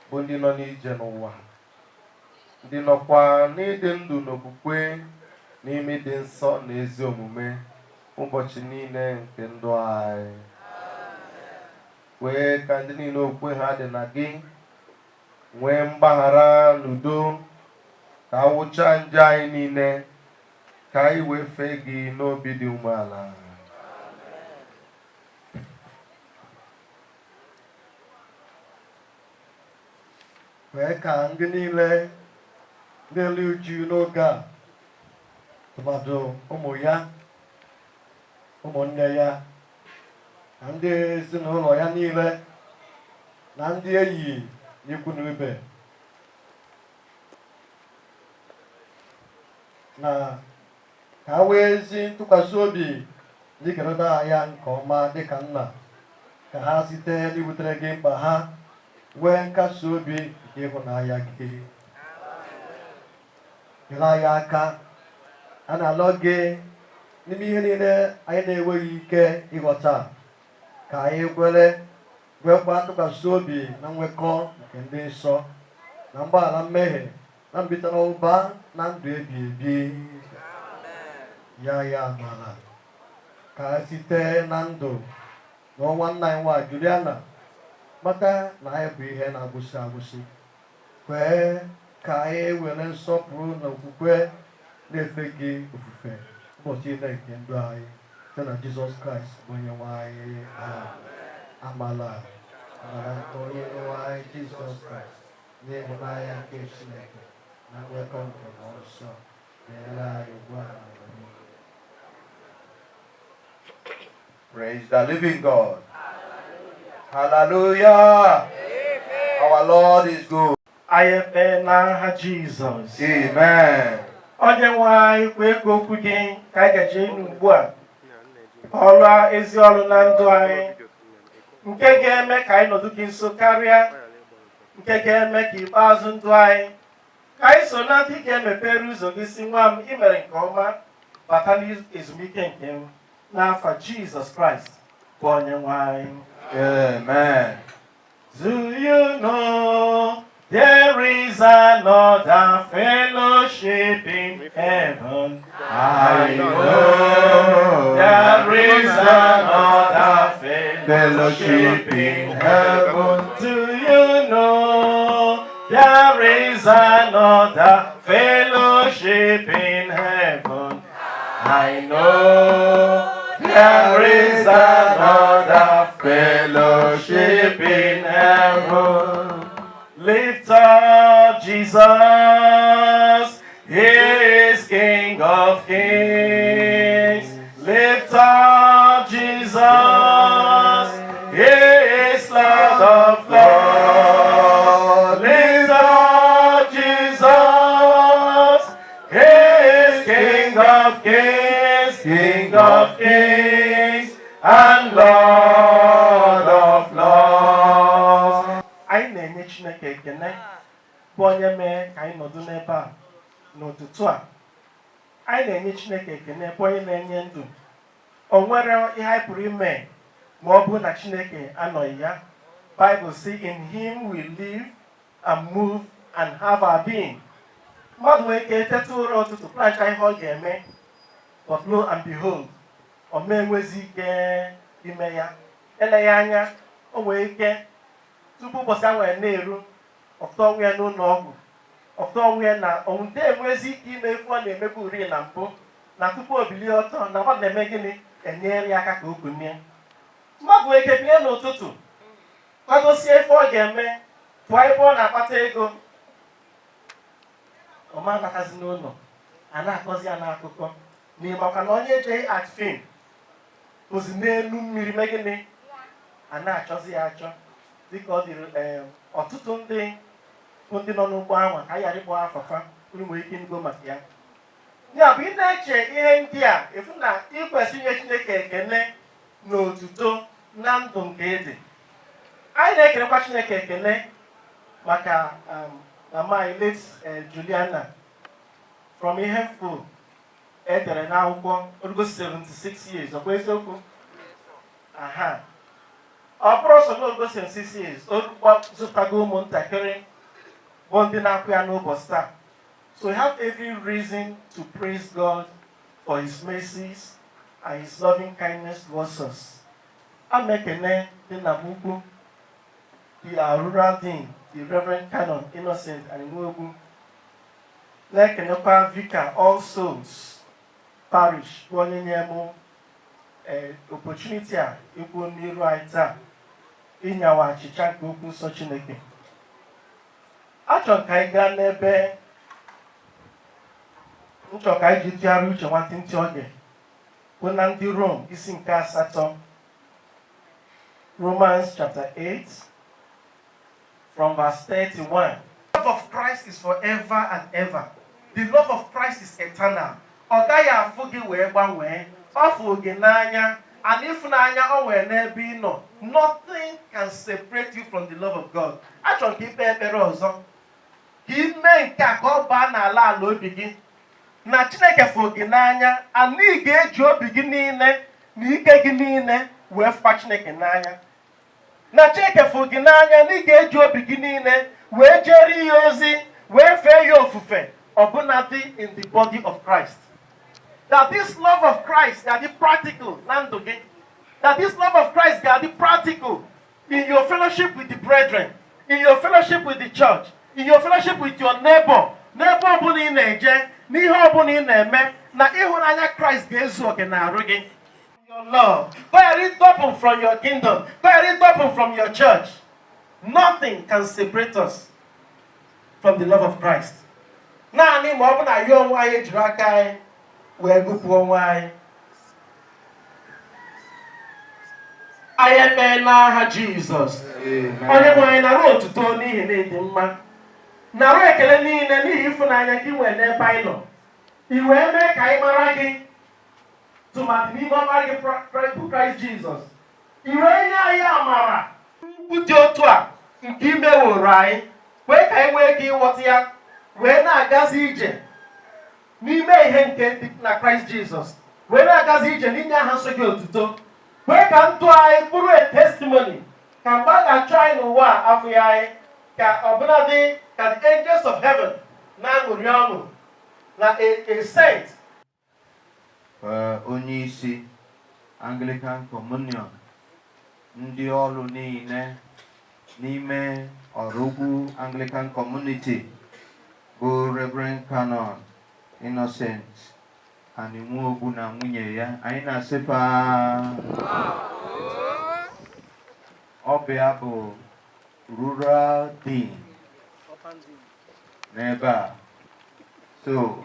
bụ ndị nọ n'ije n'ụwa, ndị nọkwa n'ịdị ndụ n'okwukwe n'ime ịdị nsọ na ezi omume ụbọchị niile nke ndụ anyị. Kwee ka ndị niile okwukwe ha dị na gị nwee mgbaghara n'udo, ka a wụchaa njọ anyị niile, ka anyị wee fee gị n'obi dị umeala. Kwee ka ndị niile na-eru uju n'oge a, tụmadụ ụmụ ya, ụmụnne ya, na ndị ezinụlọ ya niile, na ndị enyi na ikwu na ibe, na ka ha nwee ezi ntụkwasị obi n'ịkerịta ya nke ọma dịka nna, ka ha site n'ibutere gị mkpa ha nwee nkasi obi nke ịhụnanya gị. Nyere anyị aka, a na-alọ gị n'ime ihe niile anyị na-enweghị ike ịghọta, ka anyị kwere nwekwa ntụkwasị obi na nwekọ nke ndị nsọ, na mgbaghara mmehie, na mbilite n'ụba, na ndụ ebi ebi. Ya ya amara ka site na ndụ na ọnwa nna anyị nwa Juliana mata na anyị bụ ihe na-agwụsị agwụsị. Kwee ka anyị were nsọpụrụ na okwukwe na-efe gị ofufe ụbọchị niile nke ndụ anyị, site na Jizọs Kraịst bụ onye nwe anyị. Amala amara nke onye nwe anyị Jizọs Kraịst, n'ịhụnanya nke Chineke, na nwekọ nke Mmụọ Nsọ dịrị anyị ugbu a na mgbe niile. Praise the living God. Hallelujah. Our Lord is good. Anyị ekpee n'aha Jizọs. Amen. Onye nwe anyị, kwee ka okwu gị ka anyị gaje ịnụ ugbu a ọrụ ezi ọrụ na ndụ anyị, nke ga-eme ka anyị nọdụ gị nso karịa, nke ga-eme ka ikpeazụ ndụ anyị ka anyị so na ndị ga-emepere ụzọ gị, si, "Nwa m, ị mere nke ọma, bata n'ezumike nke m," n'afa Jizọs Kraịst bụ onye nwe anyị. Amen. Do you know there is another fellowship in heaven? I know there is another fellowship in heaven. Do you know there is another fellowship in heaven? I know there is another fellowship in heaven. Lift up Jesus, He is King of kings. Lift up Jesus, He is Lord of lords. Lift up Jesus, He is King of kings, King of kings, and Lord of lords. Anyị na-enye Chineke ekene bụ onye mee ka anyị nọdụ n'ebe a n'ụtụtụ a. Anyị na-enye Chineke ekene bụ onye na-enye ndụ. O nwere ihe anyị pụrụ ime ma ọ bụrụ na Chineke anọghị ya. Bible say, "In him we live and move and have our being." Mmadụ nwere ike teta ụra ụtụtụ, plancha ihe ọ ga-eme, but lo and behold, ọ ma enwezi ike ime ya. Eleghị anya, o nwere ike tupu ụbọchị ahụ na-eru, ọfụta ọnwụ ya n'ụlọ ọgwụ, ọfụta ọnwụ ya na onde enwezi ike ime ife ọ na-emebu uri na mbụ, na tupu o bilie ọtọ na mmadụ na-eme gịnị, enyere ya aka ka o kunie. Mmadụ nwere ike bilie n'ụtụtụ, kwadosie ife ọ ga-eme, pụọ ebe ọ na-akpata ego, ọ ma anatazi n'ụlọ, a na-akọzi ya n'akụkọ n'ihi maka na onye ejeghị art film ozi n'elu mmiri mee gịnị, a na-achọzi ya achọ, dịka ọ dịrị ọtụtụ ndị bụ ndị nọ n'ụgbọ ahụ ka anyị ghara ịkpọ afafa. Unu nwere ike ịnụgo maka ya. Ya bụ, ị na-eche ihe ndị a, ịfụ na ị kwesịrị inye Chineke ekene na otuto na ndụ nke ịdị. Anyị na-ekelekwa Chineke ekene maka mama anyị, late Juliana, from ihe mfu edere n'akwụkwọ, orugo 76 years. Ọkwa eziokwu? Aha, ọ bụrụ sọ na orugo 76 years, o zụtago ụmụntakịrị bụ ndị na-akwụ ya n'ụbọchị taa. So we have every reason to praise God for his mercies and his loving kindness towards us. A na-ekene dị nna m ukwu, the rural dean, the Reverend Canon Innocent Anịnwegwu, na-ekenekwa Vicar All Souls Parish, bụ onye nye mụ opportunity a ikwu n'iru anyị taa, ịnyawa achịcha nke okwu nsọ Chineke. Achọrọ ka anyị gaa n'ebe nchọ ka anyị ji tụgharị uche nwantịntị oge, bụ na Ndị Rom isi nke asatọ, Romans chapter 8 from verse 31. The love of Christ is forever and ever. The love of Christ is eternal. Ọ gaghị afụ gị wee gbanwee. Ọ fụ gị n'anya, and ịfụnanya o nwere n'ebe ị nọ, nothing can separate you from the love of God. Achọrọ ka ikpe ekpere ọzọ, ka ime nke a ka ọ baa n'ala ala obi gị na Chineke fụrụ gị n'anya, and ị ga-eji obi gị niile na ike gị niile wee fụkwa Chineke n'anya, na Chineke fụrụ gị n'anya na ị ga-eji obi gị niile wee jere ya ozi, wee fee ya ofufe, ọbụnadị in the body of Christ, that this love of Christ ga-adị practical na ndụ gị, that this love of Christ ga-adị practical in your fellowship with the brethren, in your fellowship with the church, in your fellowship with your neighbor, n'ebe ọbụla ị na-eje, n'ihe ọbụla ị na-eme, na ịhụnanya Kraịst ga-ezu oke na-arụ gị. Your love ka ọ ghara ịdọpụ from your kingdom, ka ọ ghara ịdọpụ from your church. Nothing can separate us from the love of Christ, naanị ma ọ bụ na ya onwe anyị ejiri aka anyị wee gụpụ onwe anyị. Anyị emee n'aha Jizọs. Onye nwe anyị, nara otuto n'ihi na ịdị mma, nara ekele niile n'ihi ịfụnanya gị nwere n'ebe anyị nọ. I wee mee ka anyị mara gị, tụmadị n'ime ọmara gị bụ Kraịst Jizọs. I wee nye anyị amara ukwu dị otu a nke imeworo anyị, kwee ka anyị nwee ike ịghọta ya, wee na-agazi ije n'ime ihe nke dị na Kraịst Jizọs, wee na-agazi ije n'inye aha nsọ gị otuto. Kwee ka ndụ anyị bụrụ a testimony, ka Ka mgbe a ga-achọ anyị n'ụwa a afụghị anyị, ka ọbụladị ka the angels of heaven na-aṅụrị ọṅụ na a saint. Onye isi Anglican Communion, ndị ọrụ niile n'ime Oraukwu Anglican Community, bụ Reverend Canon Innocent Aninwogbu na nwunye ya, anyị na-asịfa ọ bụ ya bụ rural dean n'ebe a. So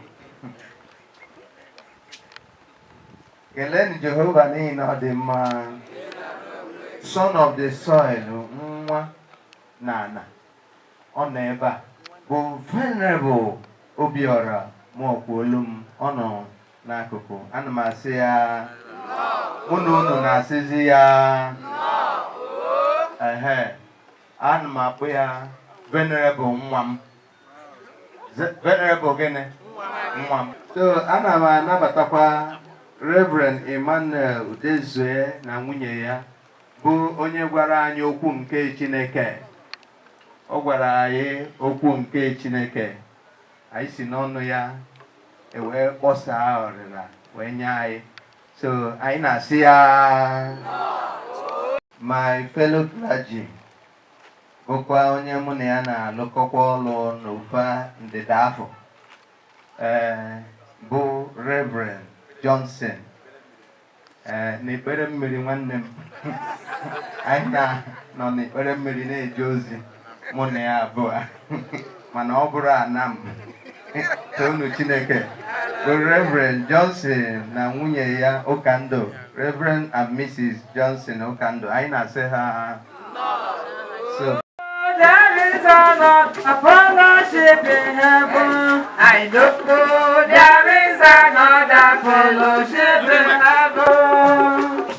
kelenụ Jehova n'ihi na ọ dị mma. Son of the soil, nwa na ana ọ nọ ebe a, bụ Venerable Obiora Mụọkwuolum, ọ nọ n'akụkụ. Ana m asị ya, mụ na unu na-asịzi ya ehe. Ana m akpọ ya Venerable nwa m. Venerable gịnị? Nwa m. So ana m anabatakwa Reverend Emmanuel Udezue na nwunye ya, bụ onye gwara anyị okwu nke Chineke. Ọ gwara anyị okwu nke Chineke, anyị si n'ọnụ ya ewee kpọsaa ọrịra wee nye anyị. So anyị na-asị ya, my fellow clergy, bụkwa onye mụ na ya na-alụkọkwa ọlụ n'ofe ndịda afọ, ee, bụ Reverend Johnson, ee, n'ikpere mmiri nwanne m. Anyị na-nọ n'ikpere mmiri na-eje ozi, mụ na ya abụọ, mana ọ bụrụ ana m toonu Chineke, bụ Reverend Johnson na nwunye ya Ụkandụ, Reverend and Mrs. Johnson Ụkandụ, anyị na-asị ha so. There is another fellowship in heaven. I know there is another fellowship in heaven.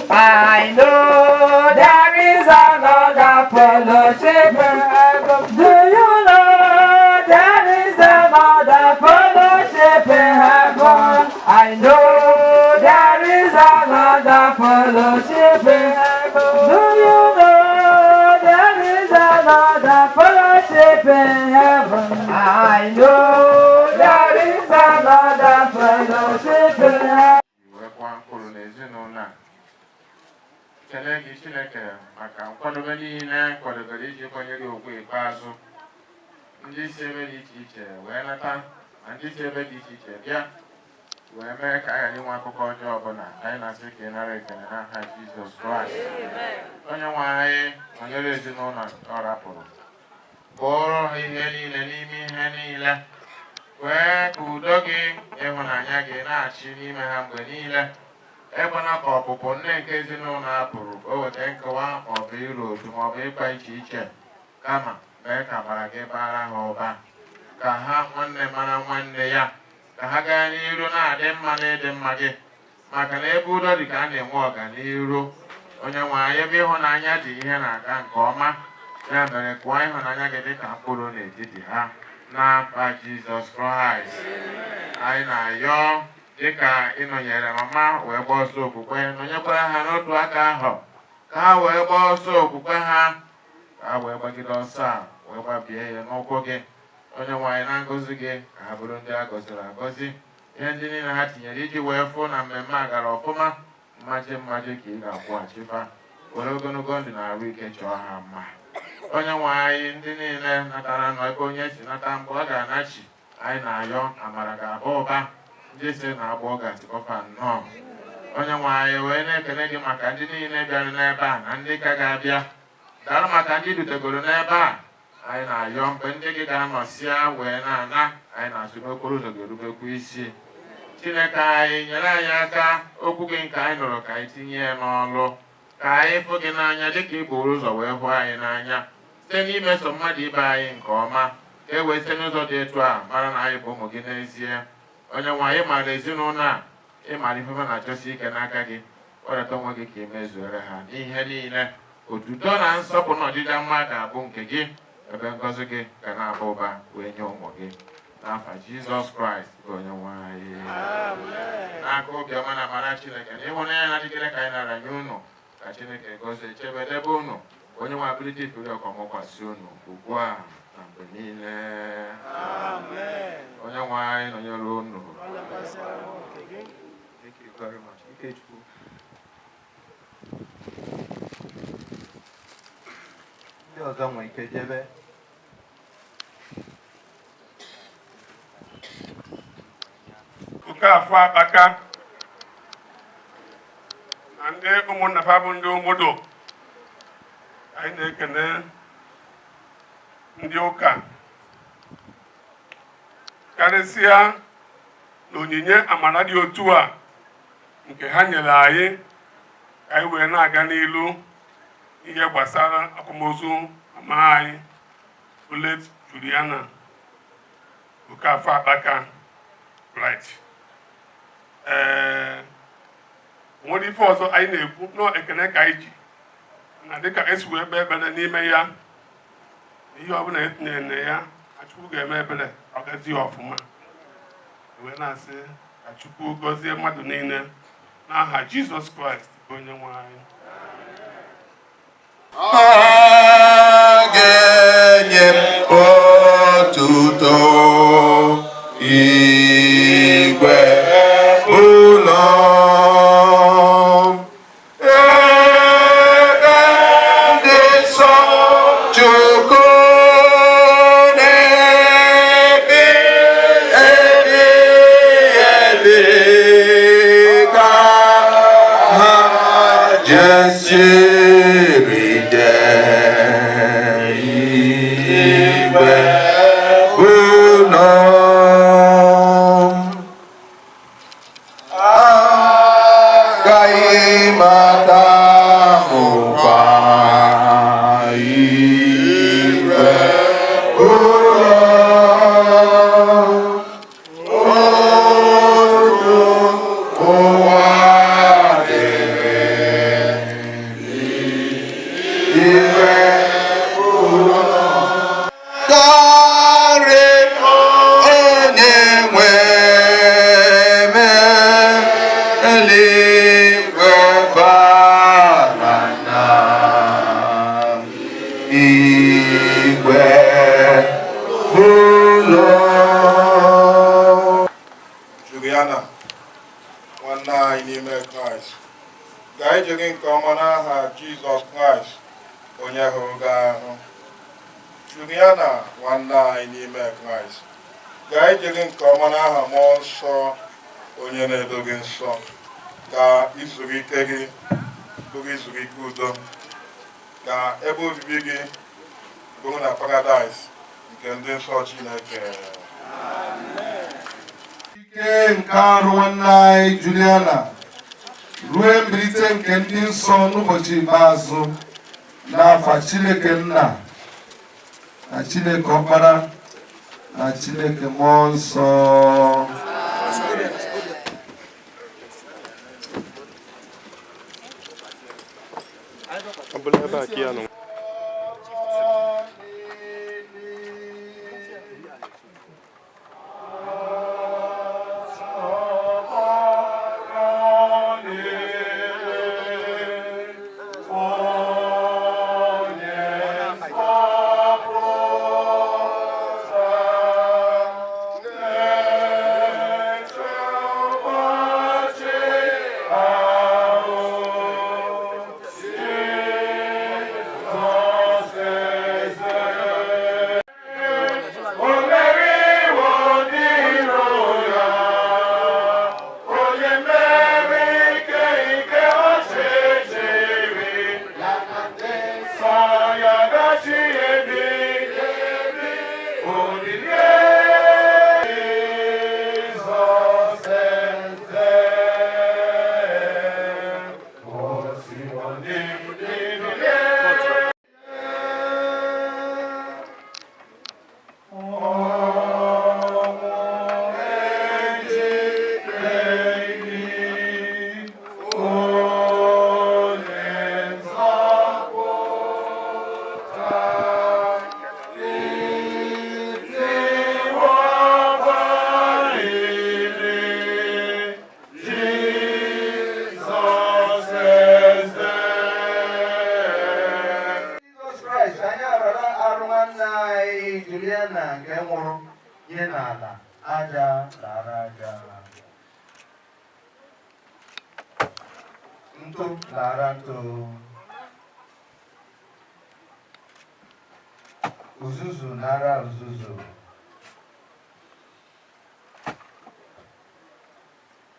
I know there is another fellowship in heaven. Do you know there is another fellowship in heaven? I know there is another fellowship in heaven. Do you know there is another fellowship in heaven? I know there is another fellowship in heaven. Wee kwa mkpụrụ n'ezinụlọ a. Kelee gị, Chineke, maka nkwadobe niile kwadobere iji kwanyere ugwu ikpeazụ. Ndị si ebe dị iche iche wee nata ma ndị si ebe dị iche iche bịa wee mee ka a ghara inwe akụkọ ọjọọ ọbụla, anyị na-asị ka ị nara ekele n'aha Jizọs Kraịst. Onye nwe anyị, nọnyere ezinụlọ ọ rapụrụ, bụrụ ha ihe niile n'ime ihe niile. Kwee ka udo gị, ịhụnanya gị na-achị n'ime ha mgbe niile. Ekwena ka ọpụpụ nne nke ezinụlọ a pụrụ ka o weta nkewa maọbụ iru otu maọbụ ịkpa iche iche, kama mee ka amara gị bara ha ụba, ka ha nwanne mara nwanne ya, ka ha gaa n'iru na-adị mma na ịdị mma gị, maka na ebe udo dị ka a na-enwe ọganiru. Onye nwe anyị, ebe ịhụnanya dị, ihe na-aga nke ọma. Ya mere, kụọ ịhụnanya gị dịka mkpụrụ n'etiti ha, n'afa Jizọs Kraịst. Anyị na-ayọ, dịka ịnọnyere mama wee gbaa ọsọ okwukwe, nọnyekwara ha n'otu aka ahụ, ka ha wee gbaa ọsọ okwukwe ha, ka ha wee gbagide ọsọ a wee gbabie ya n'ụkwụ gị. Onye nwe anyị, na ngọzi gị, ka ha bụrụ ndị a gọziri agọzi. Ihe ndị niile ha tinyere iji wee fụ na mmemme a gara ọfụma, mmaji mmaji ka ị ga-akwụghachifa. Were ogologo ndụ na arụ ike chọọ ha mma. Onye nwe anyị, ndị niile natara nọ ebe onye si nata, mgbe ọ ga-anachi, anyị na-ayọ amara ga-aba ụba. Ndị si na agbọ ga-atịkọfa nnọọ. Onye nwe anyị, wee na-ekele gị maka ndị niile bịara n'ebe a na ndị ka ga-abịa. Daalụ maka ndị dutegoro n'ebe a. Anyị na-ayọ, mgbe ndị gị ga-anọsịa wee na-ana, anyị na-asụ n'okporo ụzọ ga-erubekwa isi. Chineke anyị, nyere anyị aka, okwu gị nke anyị nụrụ, ka anyị tinye ya n'ọlụ, ka anyị fụ gị n'anya dịka ị buru ụzọ wee hụ anyị n'anya, site n'imeso mmadụ ibe anyị nke ọma, ka e wee site n'ụzọ dị etu a mara na anyị bụ ụmụ gị n'ezie. Onye nwe anyị, maara ezinụlọ a, ị maara ife ha na-achọsi ike n'aka gị. Wedata onwe gị ka ị mezuere ha n'ihe niile. Otuto na nsọpụrụ na ọdịda mma ga-abụ nke gị, ebe ngọzi gị ga na-aba ụba wee nye ụmụ gị. N'afa Jizọs Kraịst bụ onye nwe anyị. N'aka obiọma na amara Chineke na ịhụnanya na-adịgide ka anyị nara nye unu, ka Chineke gọzie, chebe, debe unu, onye nwe ability ifuru ọka ọmụkwasị unu ugbu a na mgbe niile. Onye nwe anyị nọnyere unu. Thank you very much. Ikechukwu. Ndị ọzọ nwere ike jebe. Okafor Akpaka na ndị ụmụnna fa bụ ndị ụmụdo, anyị na-ekene ndị ụka karịsịa na onyinye amara dị otu a nke ha nyere anyị ka anyị wee na-aga n'ilu ihe gbasara akwamozu mama anyị bụ late Juliana Okafor Akpaka Bright. Ee, nwere ife ọzọ anyị na-ekwu nọ, ekene ka anyị ji na dịka esi wee kpee ekpere n'ime ya, ihe ọbụla etinyere na ya na Chukwu ga-eme ebere, ọ gazie ọfụma. Wee na-asị ka Chukwu gọzie mmadụ niile n'aha Jizọs Kraịst bụ onye nwe anyị. A ga-enye m otuto igwe ụlọ ebe ndị nsọ Chukwu na-ebi ebi ebi ka ha jesiri jee igwe ụlọ. Agaghị m ata mụkwa igwe ụlọ otu ụwa dịrị igwe ụlọ karị onye nwe m eluigwe bara na igwe ụlọ. Juliana, nwanne anyị n'ime Kraịst, gaa ije gị nke ọma n'aha Jizọs Kraịst onye hụrụ gị ahụ. Juliana, nwanne anyị n'ime Kraịst, gaa ije gị nke ọma n'aha Mmụọ Nsọ onye na-edo gị nsọ, ka izuru ike gị bụrụ izuru ike udo, ka ebe obibi gị bụrụ na paradaịs nke ndị nsọ Chineke. Ike nke arụ nwanne anyị Juliana ruo mbilite nke ndị nsọ n'ụbọchị ikpeazụ, n'afa Chineke Nna na Chineke Ọkpara na Chineke Mmụọ Nsọ. Ọ bụla ebe a ka ya nọ. Juliana nke nwụrụ nye n'ala aja lara aja, ntụ lara ntụ, uzuzu nara uzuzu.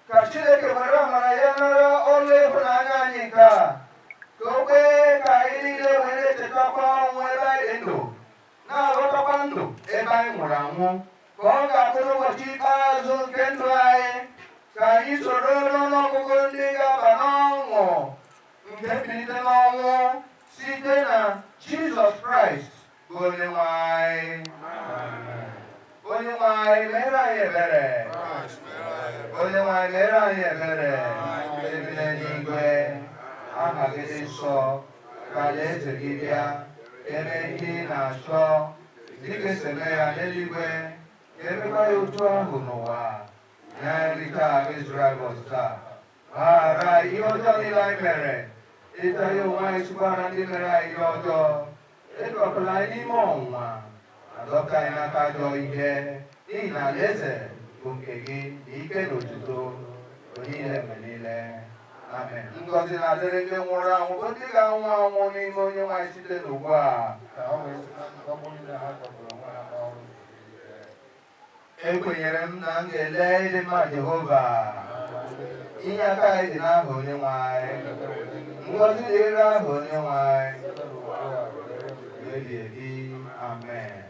Ka Chineke were amara ya nara ọlụ ịhụnanya anyị nke a, ka o kwee ka anyị niile were chetakwa ọnwụ ebe anyị dị ndụ, na-aghọtakwa ndụ ebe anyị nwụrụ anwụ, ka ọ ga-abụ n'ụbọchị ikpeazụ nke ndụ anyị, ka anyị soro n'ọnụọgụgụ ndị ga-aba n'ọṅụ nke mbilite n'ọnwụ site na Jizọs Kraịst bụ Onyenwe anyị. Onyenwe anyị mere anyị ebere. Onyenwe anyị mere anyị ebere. Ebi n'eluigwe, aha gị dị nsọ, ka alaeze gị bịa, eme ihe ị na-achọ, dịka esi eme ya n'eluigwe, ka emekwa ya otu ahụ n'ụwa. Nye anyị nri taa ga-ezuru anyị ụbọchị taa. Gbaghara anyị ihe ọjọọ niile anyị mere, etu anyị onwe anyị sikwara ndị mere anyị ihe ọjọọ. Edubakwala anyị n'ime ọnwụnwa, ma dọpụta anyị n'aka ajọ ihe, n'ihi na alaeze bụ nke gị na ike na otuto mgbe niile mgbe niile. Amen. Ngọzi na-adịrị ndị nwụrụ anwụ bụ ndị ga-anwụ anwụ n'ime Onyenwe anyị site n'ugbu a. Ekwenyere m na m ga-ele ịdị mma Jehova. Inye aka anyị dị n'aha Onyenwe anyị. Ngọzi dịrị aha Onyenwe anyị ebi ebi. Amen.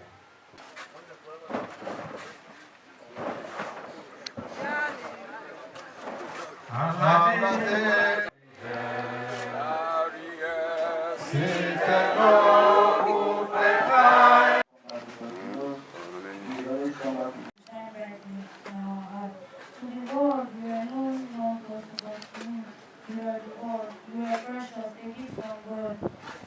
Shine brightly in our heart. To the world, you are no known person, but to me, you are the world. You are precious, a gift from God.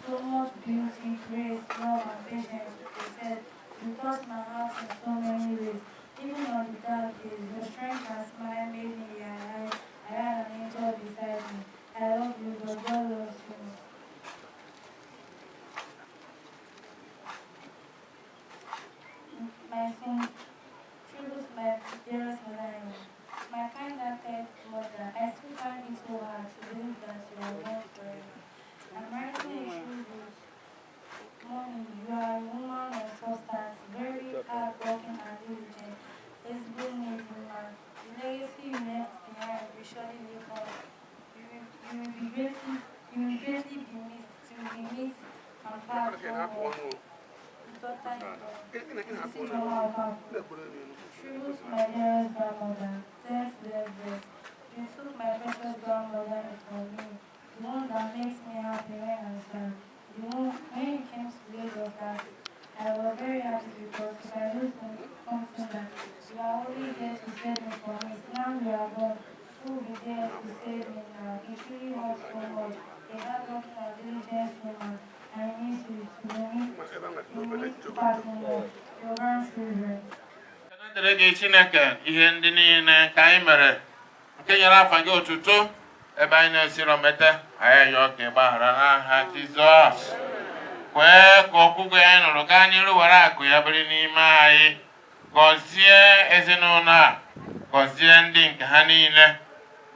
So much beauty, grace, love, and patience you possess. You touch my heart in so many ways. Even on the dark days, your strength and smile made me realize I had an angel beside me. I love you, but God loves you more. My son, tribute to my dearest mother-in-law. My kind-hearted mother, I still find it so hard to believe that you are gone forever. I'm writing a tribute. Mommy, you are a woman of substance, very hardworking and diligent. Ezigbo nne dị mma. The legacy you left behind will surely live on. You will greatly be missed till we meet and part no more. Daughter-in-law, Mrs. Ijeoma Okafor. Tribute to my dearest grandmother, death, death, death. You took my precious grandmother from me, the one that makes me happy when I'm sad. The one when you came to Lagos last, I was very happy because if I lose something that you are only there to save me from it. Now you are gone. Who will be there to save me now? It really hurts so much. A hardworking and diligent woman. I miss you. To meet part no more. Your grandchildren. Ekele dịrị gị Chineke ihe ndị niile ka anyị mere nke nyere afa gị otuto ebe anyị na-esiro mete anyị ayọọ ka ị gbaghara n'aha Jizọs. Kwee ka okwukwe anyị nụrụ gaa n'iru were akụ ya biri n'ime anyị. Gọzie ezinụlọ a, gọzie ndị nke ha niile,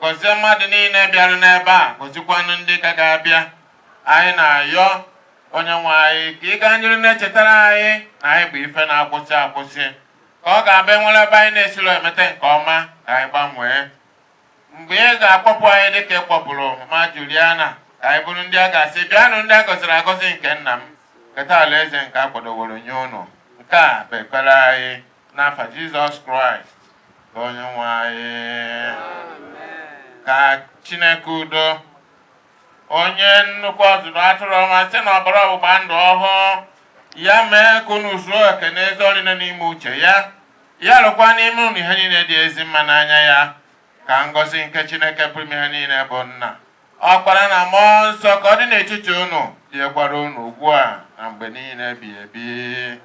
gọzie mmadụ niile bịara n'ebe a, gọzikwanụ ndị ka ga-abịa. Anyị na-ayọ onye nwe anyị ka ị gaa n'iru na-echetara anyị na anyị bụ ife na-akwụsị akwụsị, ka ọ ga-abịa nwere ebe anyị na-esiro emete nke ọma ka anyị gbanwee. Mgbe ị ga-akpọpụ anyị dịka ị kpọpụrụ mama Juliana, ka anyị bụrụ ndị a ga-asị bịanụ ndị a gọziri agọzi nke nna m, keta alaeze nke a kwadoworo nye unu. Nke a bụ ekpere anyị n'afa Jizọs Kraịst bụ onye nwe anyị. Ka Chineke udo, onye nnukwu ọzụzụ atụrụ ọma site n'ọbara ọgbụgba ndụ ọhụụ ya mee ka unu zuo oke n'ezi ọrụ niile n'ime uche ya, ya rụkwa n'ime unu ihe niile dị ezi mma n'anya ya. Ka ngọzi nke Chineke pụrụ ime ihe niile bụ Nna, Ọkpara na Mmụọ Nsọ ka ọ dị n'etiti unu, dịkwara unu ugbu a na mgbe niile ebighị ebi.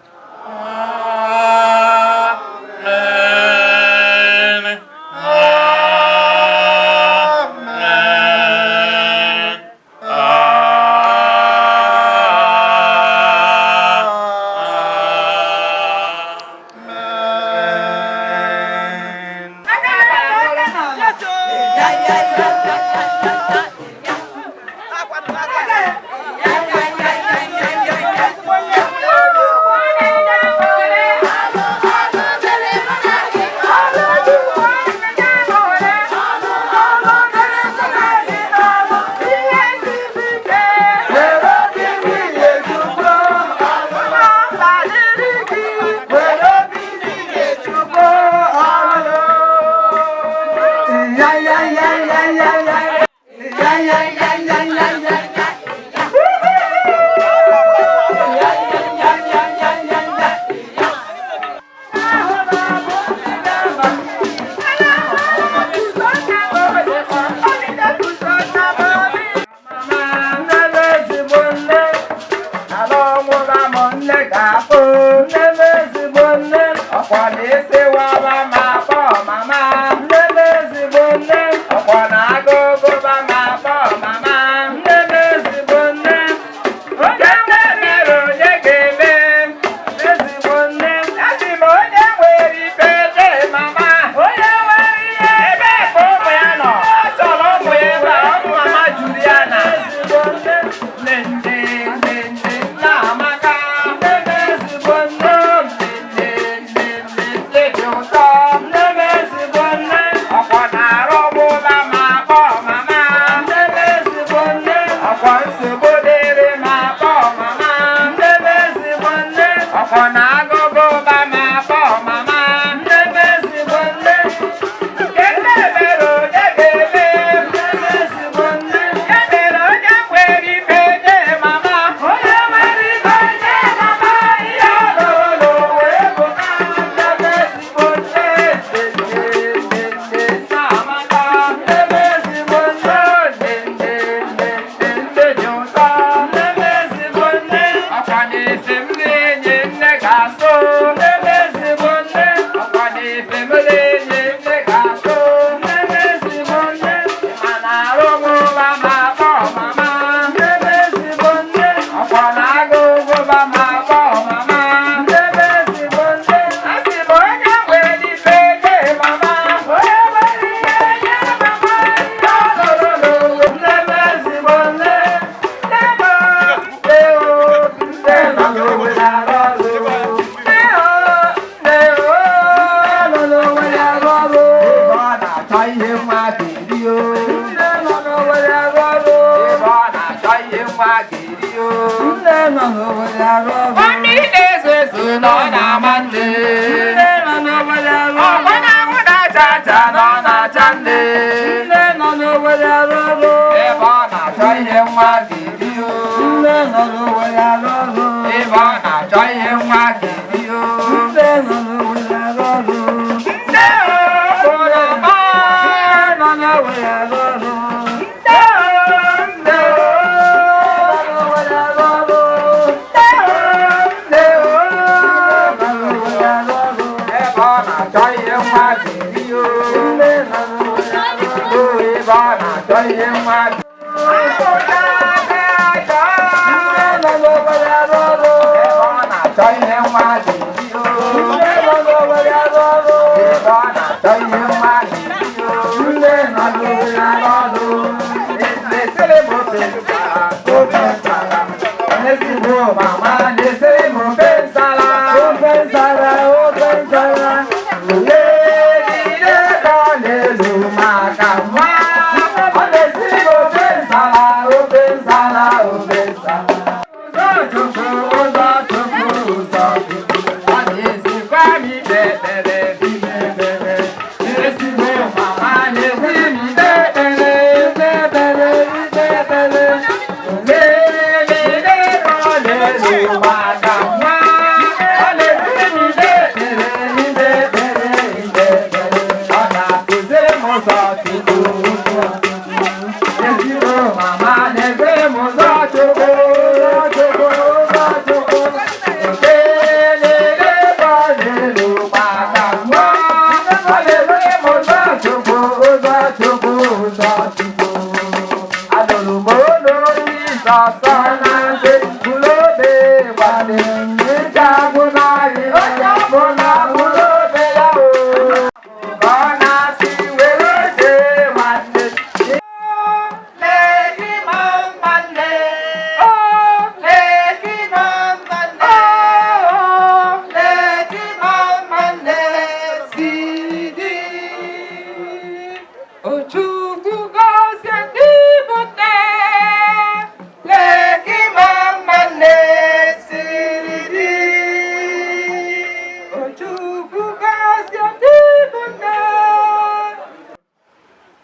Amen. Amen. n'Owerri arụ ọrụ. Mmiri na-ezo ezo na ọ na-ama nne. Nne nọ n'Owerri arụ ọrụ. Ọgba na-anwụ na-acha acha na ọ na-acha nne. Nne nọ n'Owerri arụ ọrụ. Ebe ọ na-achọ ihe nwa ga-eri o. Nne nọ n'Owerri arụ ọrụ. Ebe ọ na-achọ ihe nwa ga-eri o. Nne nọ n'Owerri arụ ọrụ. Nne oroma. Nne nọ n'Owerri arụ ọrụ. Nne nne n'Owerri arụ ọrụ. Nne nne n'Owerri arụ ọrụ. Ebe ọ na-achọ ihe nwa ga-eri o. Nne nọ n'Owerri arụ ọrụ. Ebe ọ na-achọ ihe nwa ga-eri.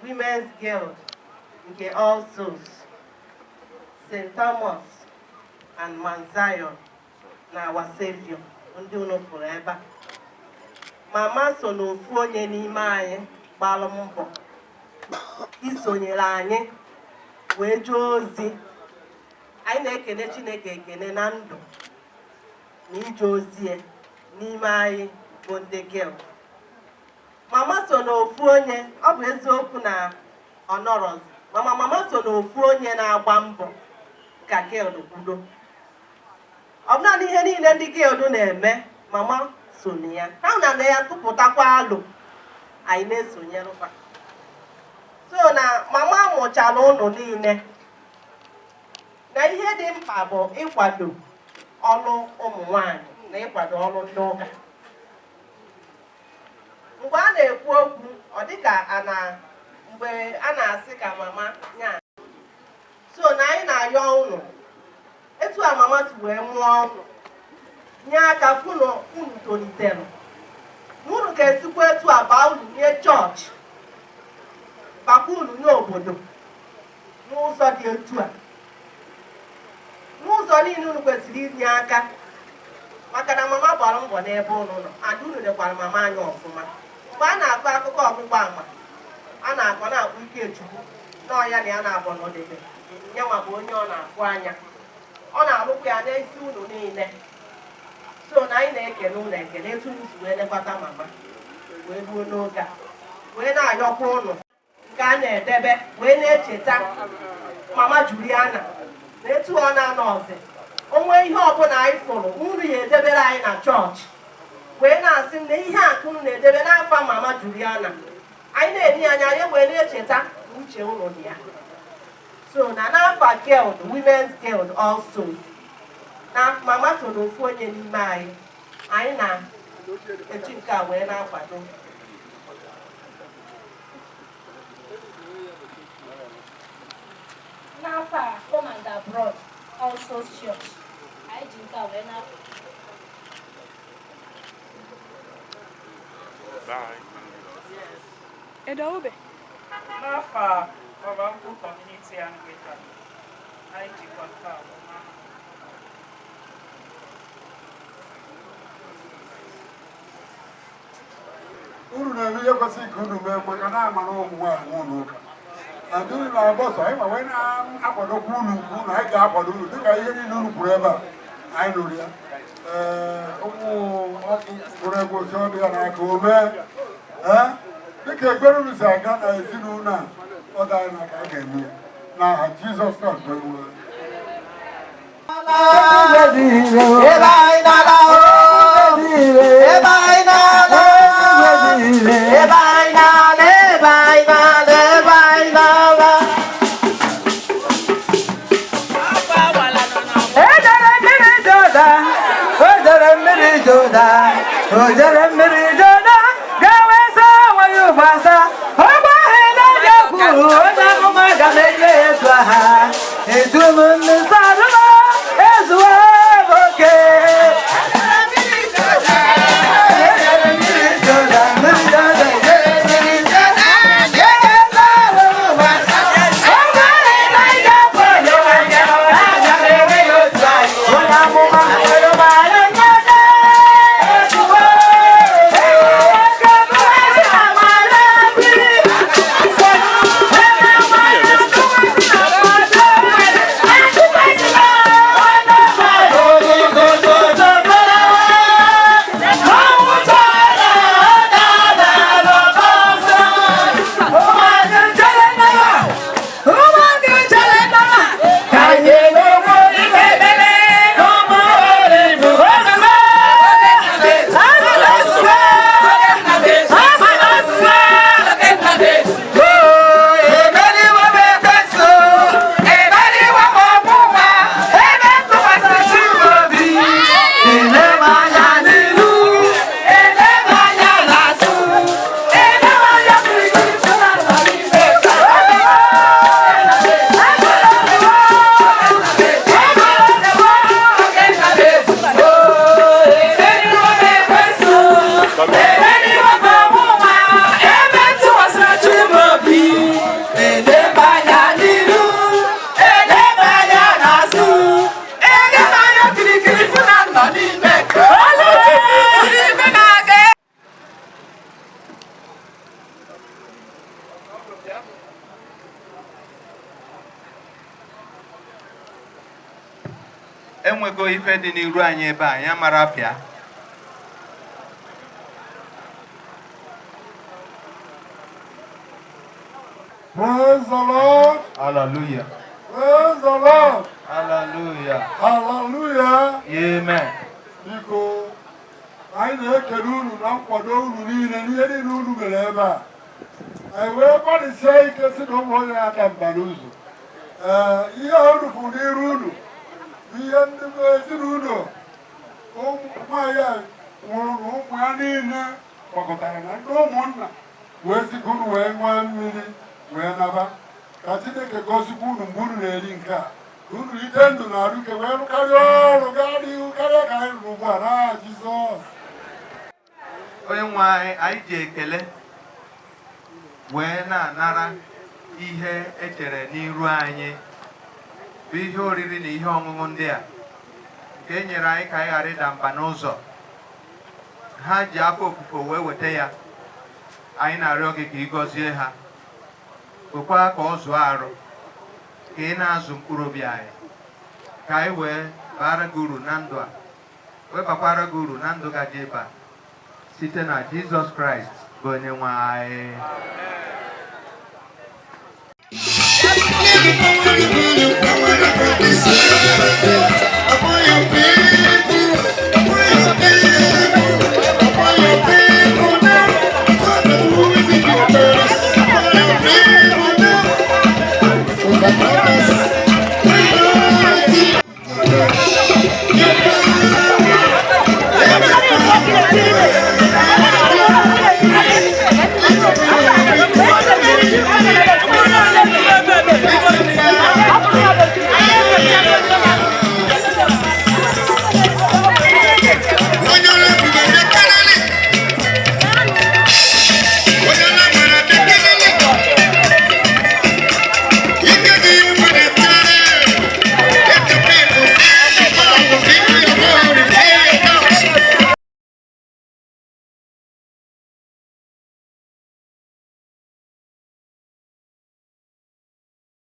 Women's Guild nke All Souls, St. Thomas and Mount Zion na Our Savior ndị unu fụrụ ebe a. Mama so n'ofu onye n'ime anyị gbalụ mbọ isonyere anyị wee jee ozi. Anyị na-ekene Chineke ekene na ndụ na ije ozi ya n'ime anyị bụ ndị guild. Mama so n'ofu onye, ọ bụ eziokwu na ọ nọrọzi, mama mama so n'ofu onye na-agba mbọ ka guild kwudo. Ọ bụla n'ihe niile ndị guild na-eme, mama so na ya. Ha na ya tụpụtakwa alụ, anyị na-esonyerụkwa. So na mama mụchara ụnụ niile na ihe dị mkpa bụ ịkwado ọlụ ụmụ nwanyị na ịkwado ọlụ ndị ụka. Mgbe a na-ekwu okwu, ọ dịka a na mgbe a na-asị ka mama nya. So na anyị na-ayọ ụnụ etu a mama si wee mụọ ụnụ nye aka fụ na unu tolitere, na unu ga-esikwa etu a baa unu nye chọọchị, bakwa unu nye obodo n'ụzọ dị etu a, n'ụzọ niile unu kwesịrị inye aka, maka na mama gbara mbọ n'ebe unu nọ, ada unu lekwara mama anya ọfụma. Mgbe a na-akọ akụkọ ọgbụgba ama, a na-akọ na-akpọ Ikechukwu na ọya na ya na-abọ n'ọdebe nyanwa bụ onye ọ na-afụ anya, ọ na-arụkwa ya n'isi unu niile. So na anyị na-ekene unu ekene etu unu si wee lekwata mama wee ruo n'oge a, wee na-ayọkwa unu nke a na-edebe wee na-echeta mama Juliana na etu ọ na-anọ ọzọ. Onwe ihe ọbụla anyị fụrụ unu ya edebere anyị na chọọchị, wee na-asị na ihe akụ unu na-edebe n'afa mama Juliana, anyị na-enye anya anyị wee na-echeta uche unu dị ya. So na n'afa Guild, Women's Guild All Souls, na mama so n'ofu onye n'ime anyị, anyị na-eji nke a wee na-akwado. N'afọ a, Home and Abroad All Souls Church, anyị Anyị ji nke a wee na-apụ. N'afọ a, Oraukwu Community Anglican, anyị jikwa nke a wee na. Unu na-eme ihe kwesịrị ka unu mee, maka na amara ụmụ nwaanyị n'ụlọ ụka na ndị unu na-agbaso anyị, ma wee na-akwadokwa unu nke unu. Anyị ga-akwado unu dịka ihe niile unu kwuru ebe a. Anyị nụrụ ya. Ee, ụmụ gụrụ egwu osi ọ dị ya n'aka o mee. Ee, dịka ekpere unu si aga na ezinụlọ a, ọ dị anyị n'aka, a ga-eme ya n'aha Jizọs Kraịst bụ Onyenwe anyị. Ebe anyị na-ala, ebe anyị na-ala, ebe anyị na-ala, ebe anyị na-ala, ebe anyị na-ala. Ejere mmiri Jọda, o jere mmiri Jọda, o jere mmiri Jọda, ga-wesa onwe ya ugbo asaa. Ọgbọ ahụ na-eje kwuru onye amụma ga na-enye ya etu aha. Etu m mmiri arụma ezuwe m oke. Ejere mmiri Jọda, mmiri Jọda, ejere mmiri Jọda, ga-ewesa onwe ya ugbo asaa. Ọgbọ ahụ na-eje kwuru onye amụma ga na-enye ya otu aha. Onye amụma oroma ya ezuwe. Enwego ife dị n'iru anyị ebe a, anyị amara afịa. Praise the Lord. Hallelujah. Praise the Lord. Hallelujah. Hallelujah. Amen. Biko, anyị na-ekele unu na nkwado unu niile n'ihe niile unu mere ebe a. Anyị wee gbalịsie ike si na ụmụ onye ada mba n'ụzọ. Ee, ihe unu fụrụ n'iru unu bụ ihe ndị bụ ezinụlọ ụmụ nwaanyị a nwụrụ na ụmụ ya niile gbakọtara na ndị ụmụnna wee sị ka unu wee ṅụọ mmiri wee naba. Ka Chineke gọzikwa unu mgbe unu na-eri nke a, ka unu rite ndụ na arụke wee rụkarịa ọrụ gaa n'ihu karịa ka anyị rụrụ ugbu a n'aha Jizọs. Onye nwe anyị, anyị ji ekele wee na-anara ihe echere n'iru anyị, bụ ihe oriri na ihe ọṅụṅụ ndị a nke e nyere anyị ka anyị ghara ịda mba n'ụzọ. Ha ji afọ ofufo wee weta ya. Anyị na-arịọ gị ka ị gọzie ha, kwekwa ka ọ zụọ arụ, ka ị na-azụ mkpụrụ obi anyị, ka anyị wee baara gị uru na ndụ a, wee bakwara gị uru na ndụ gaje ịba, site na Jizọs Kraịst bụ onye nwe anyị.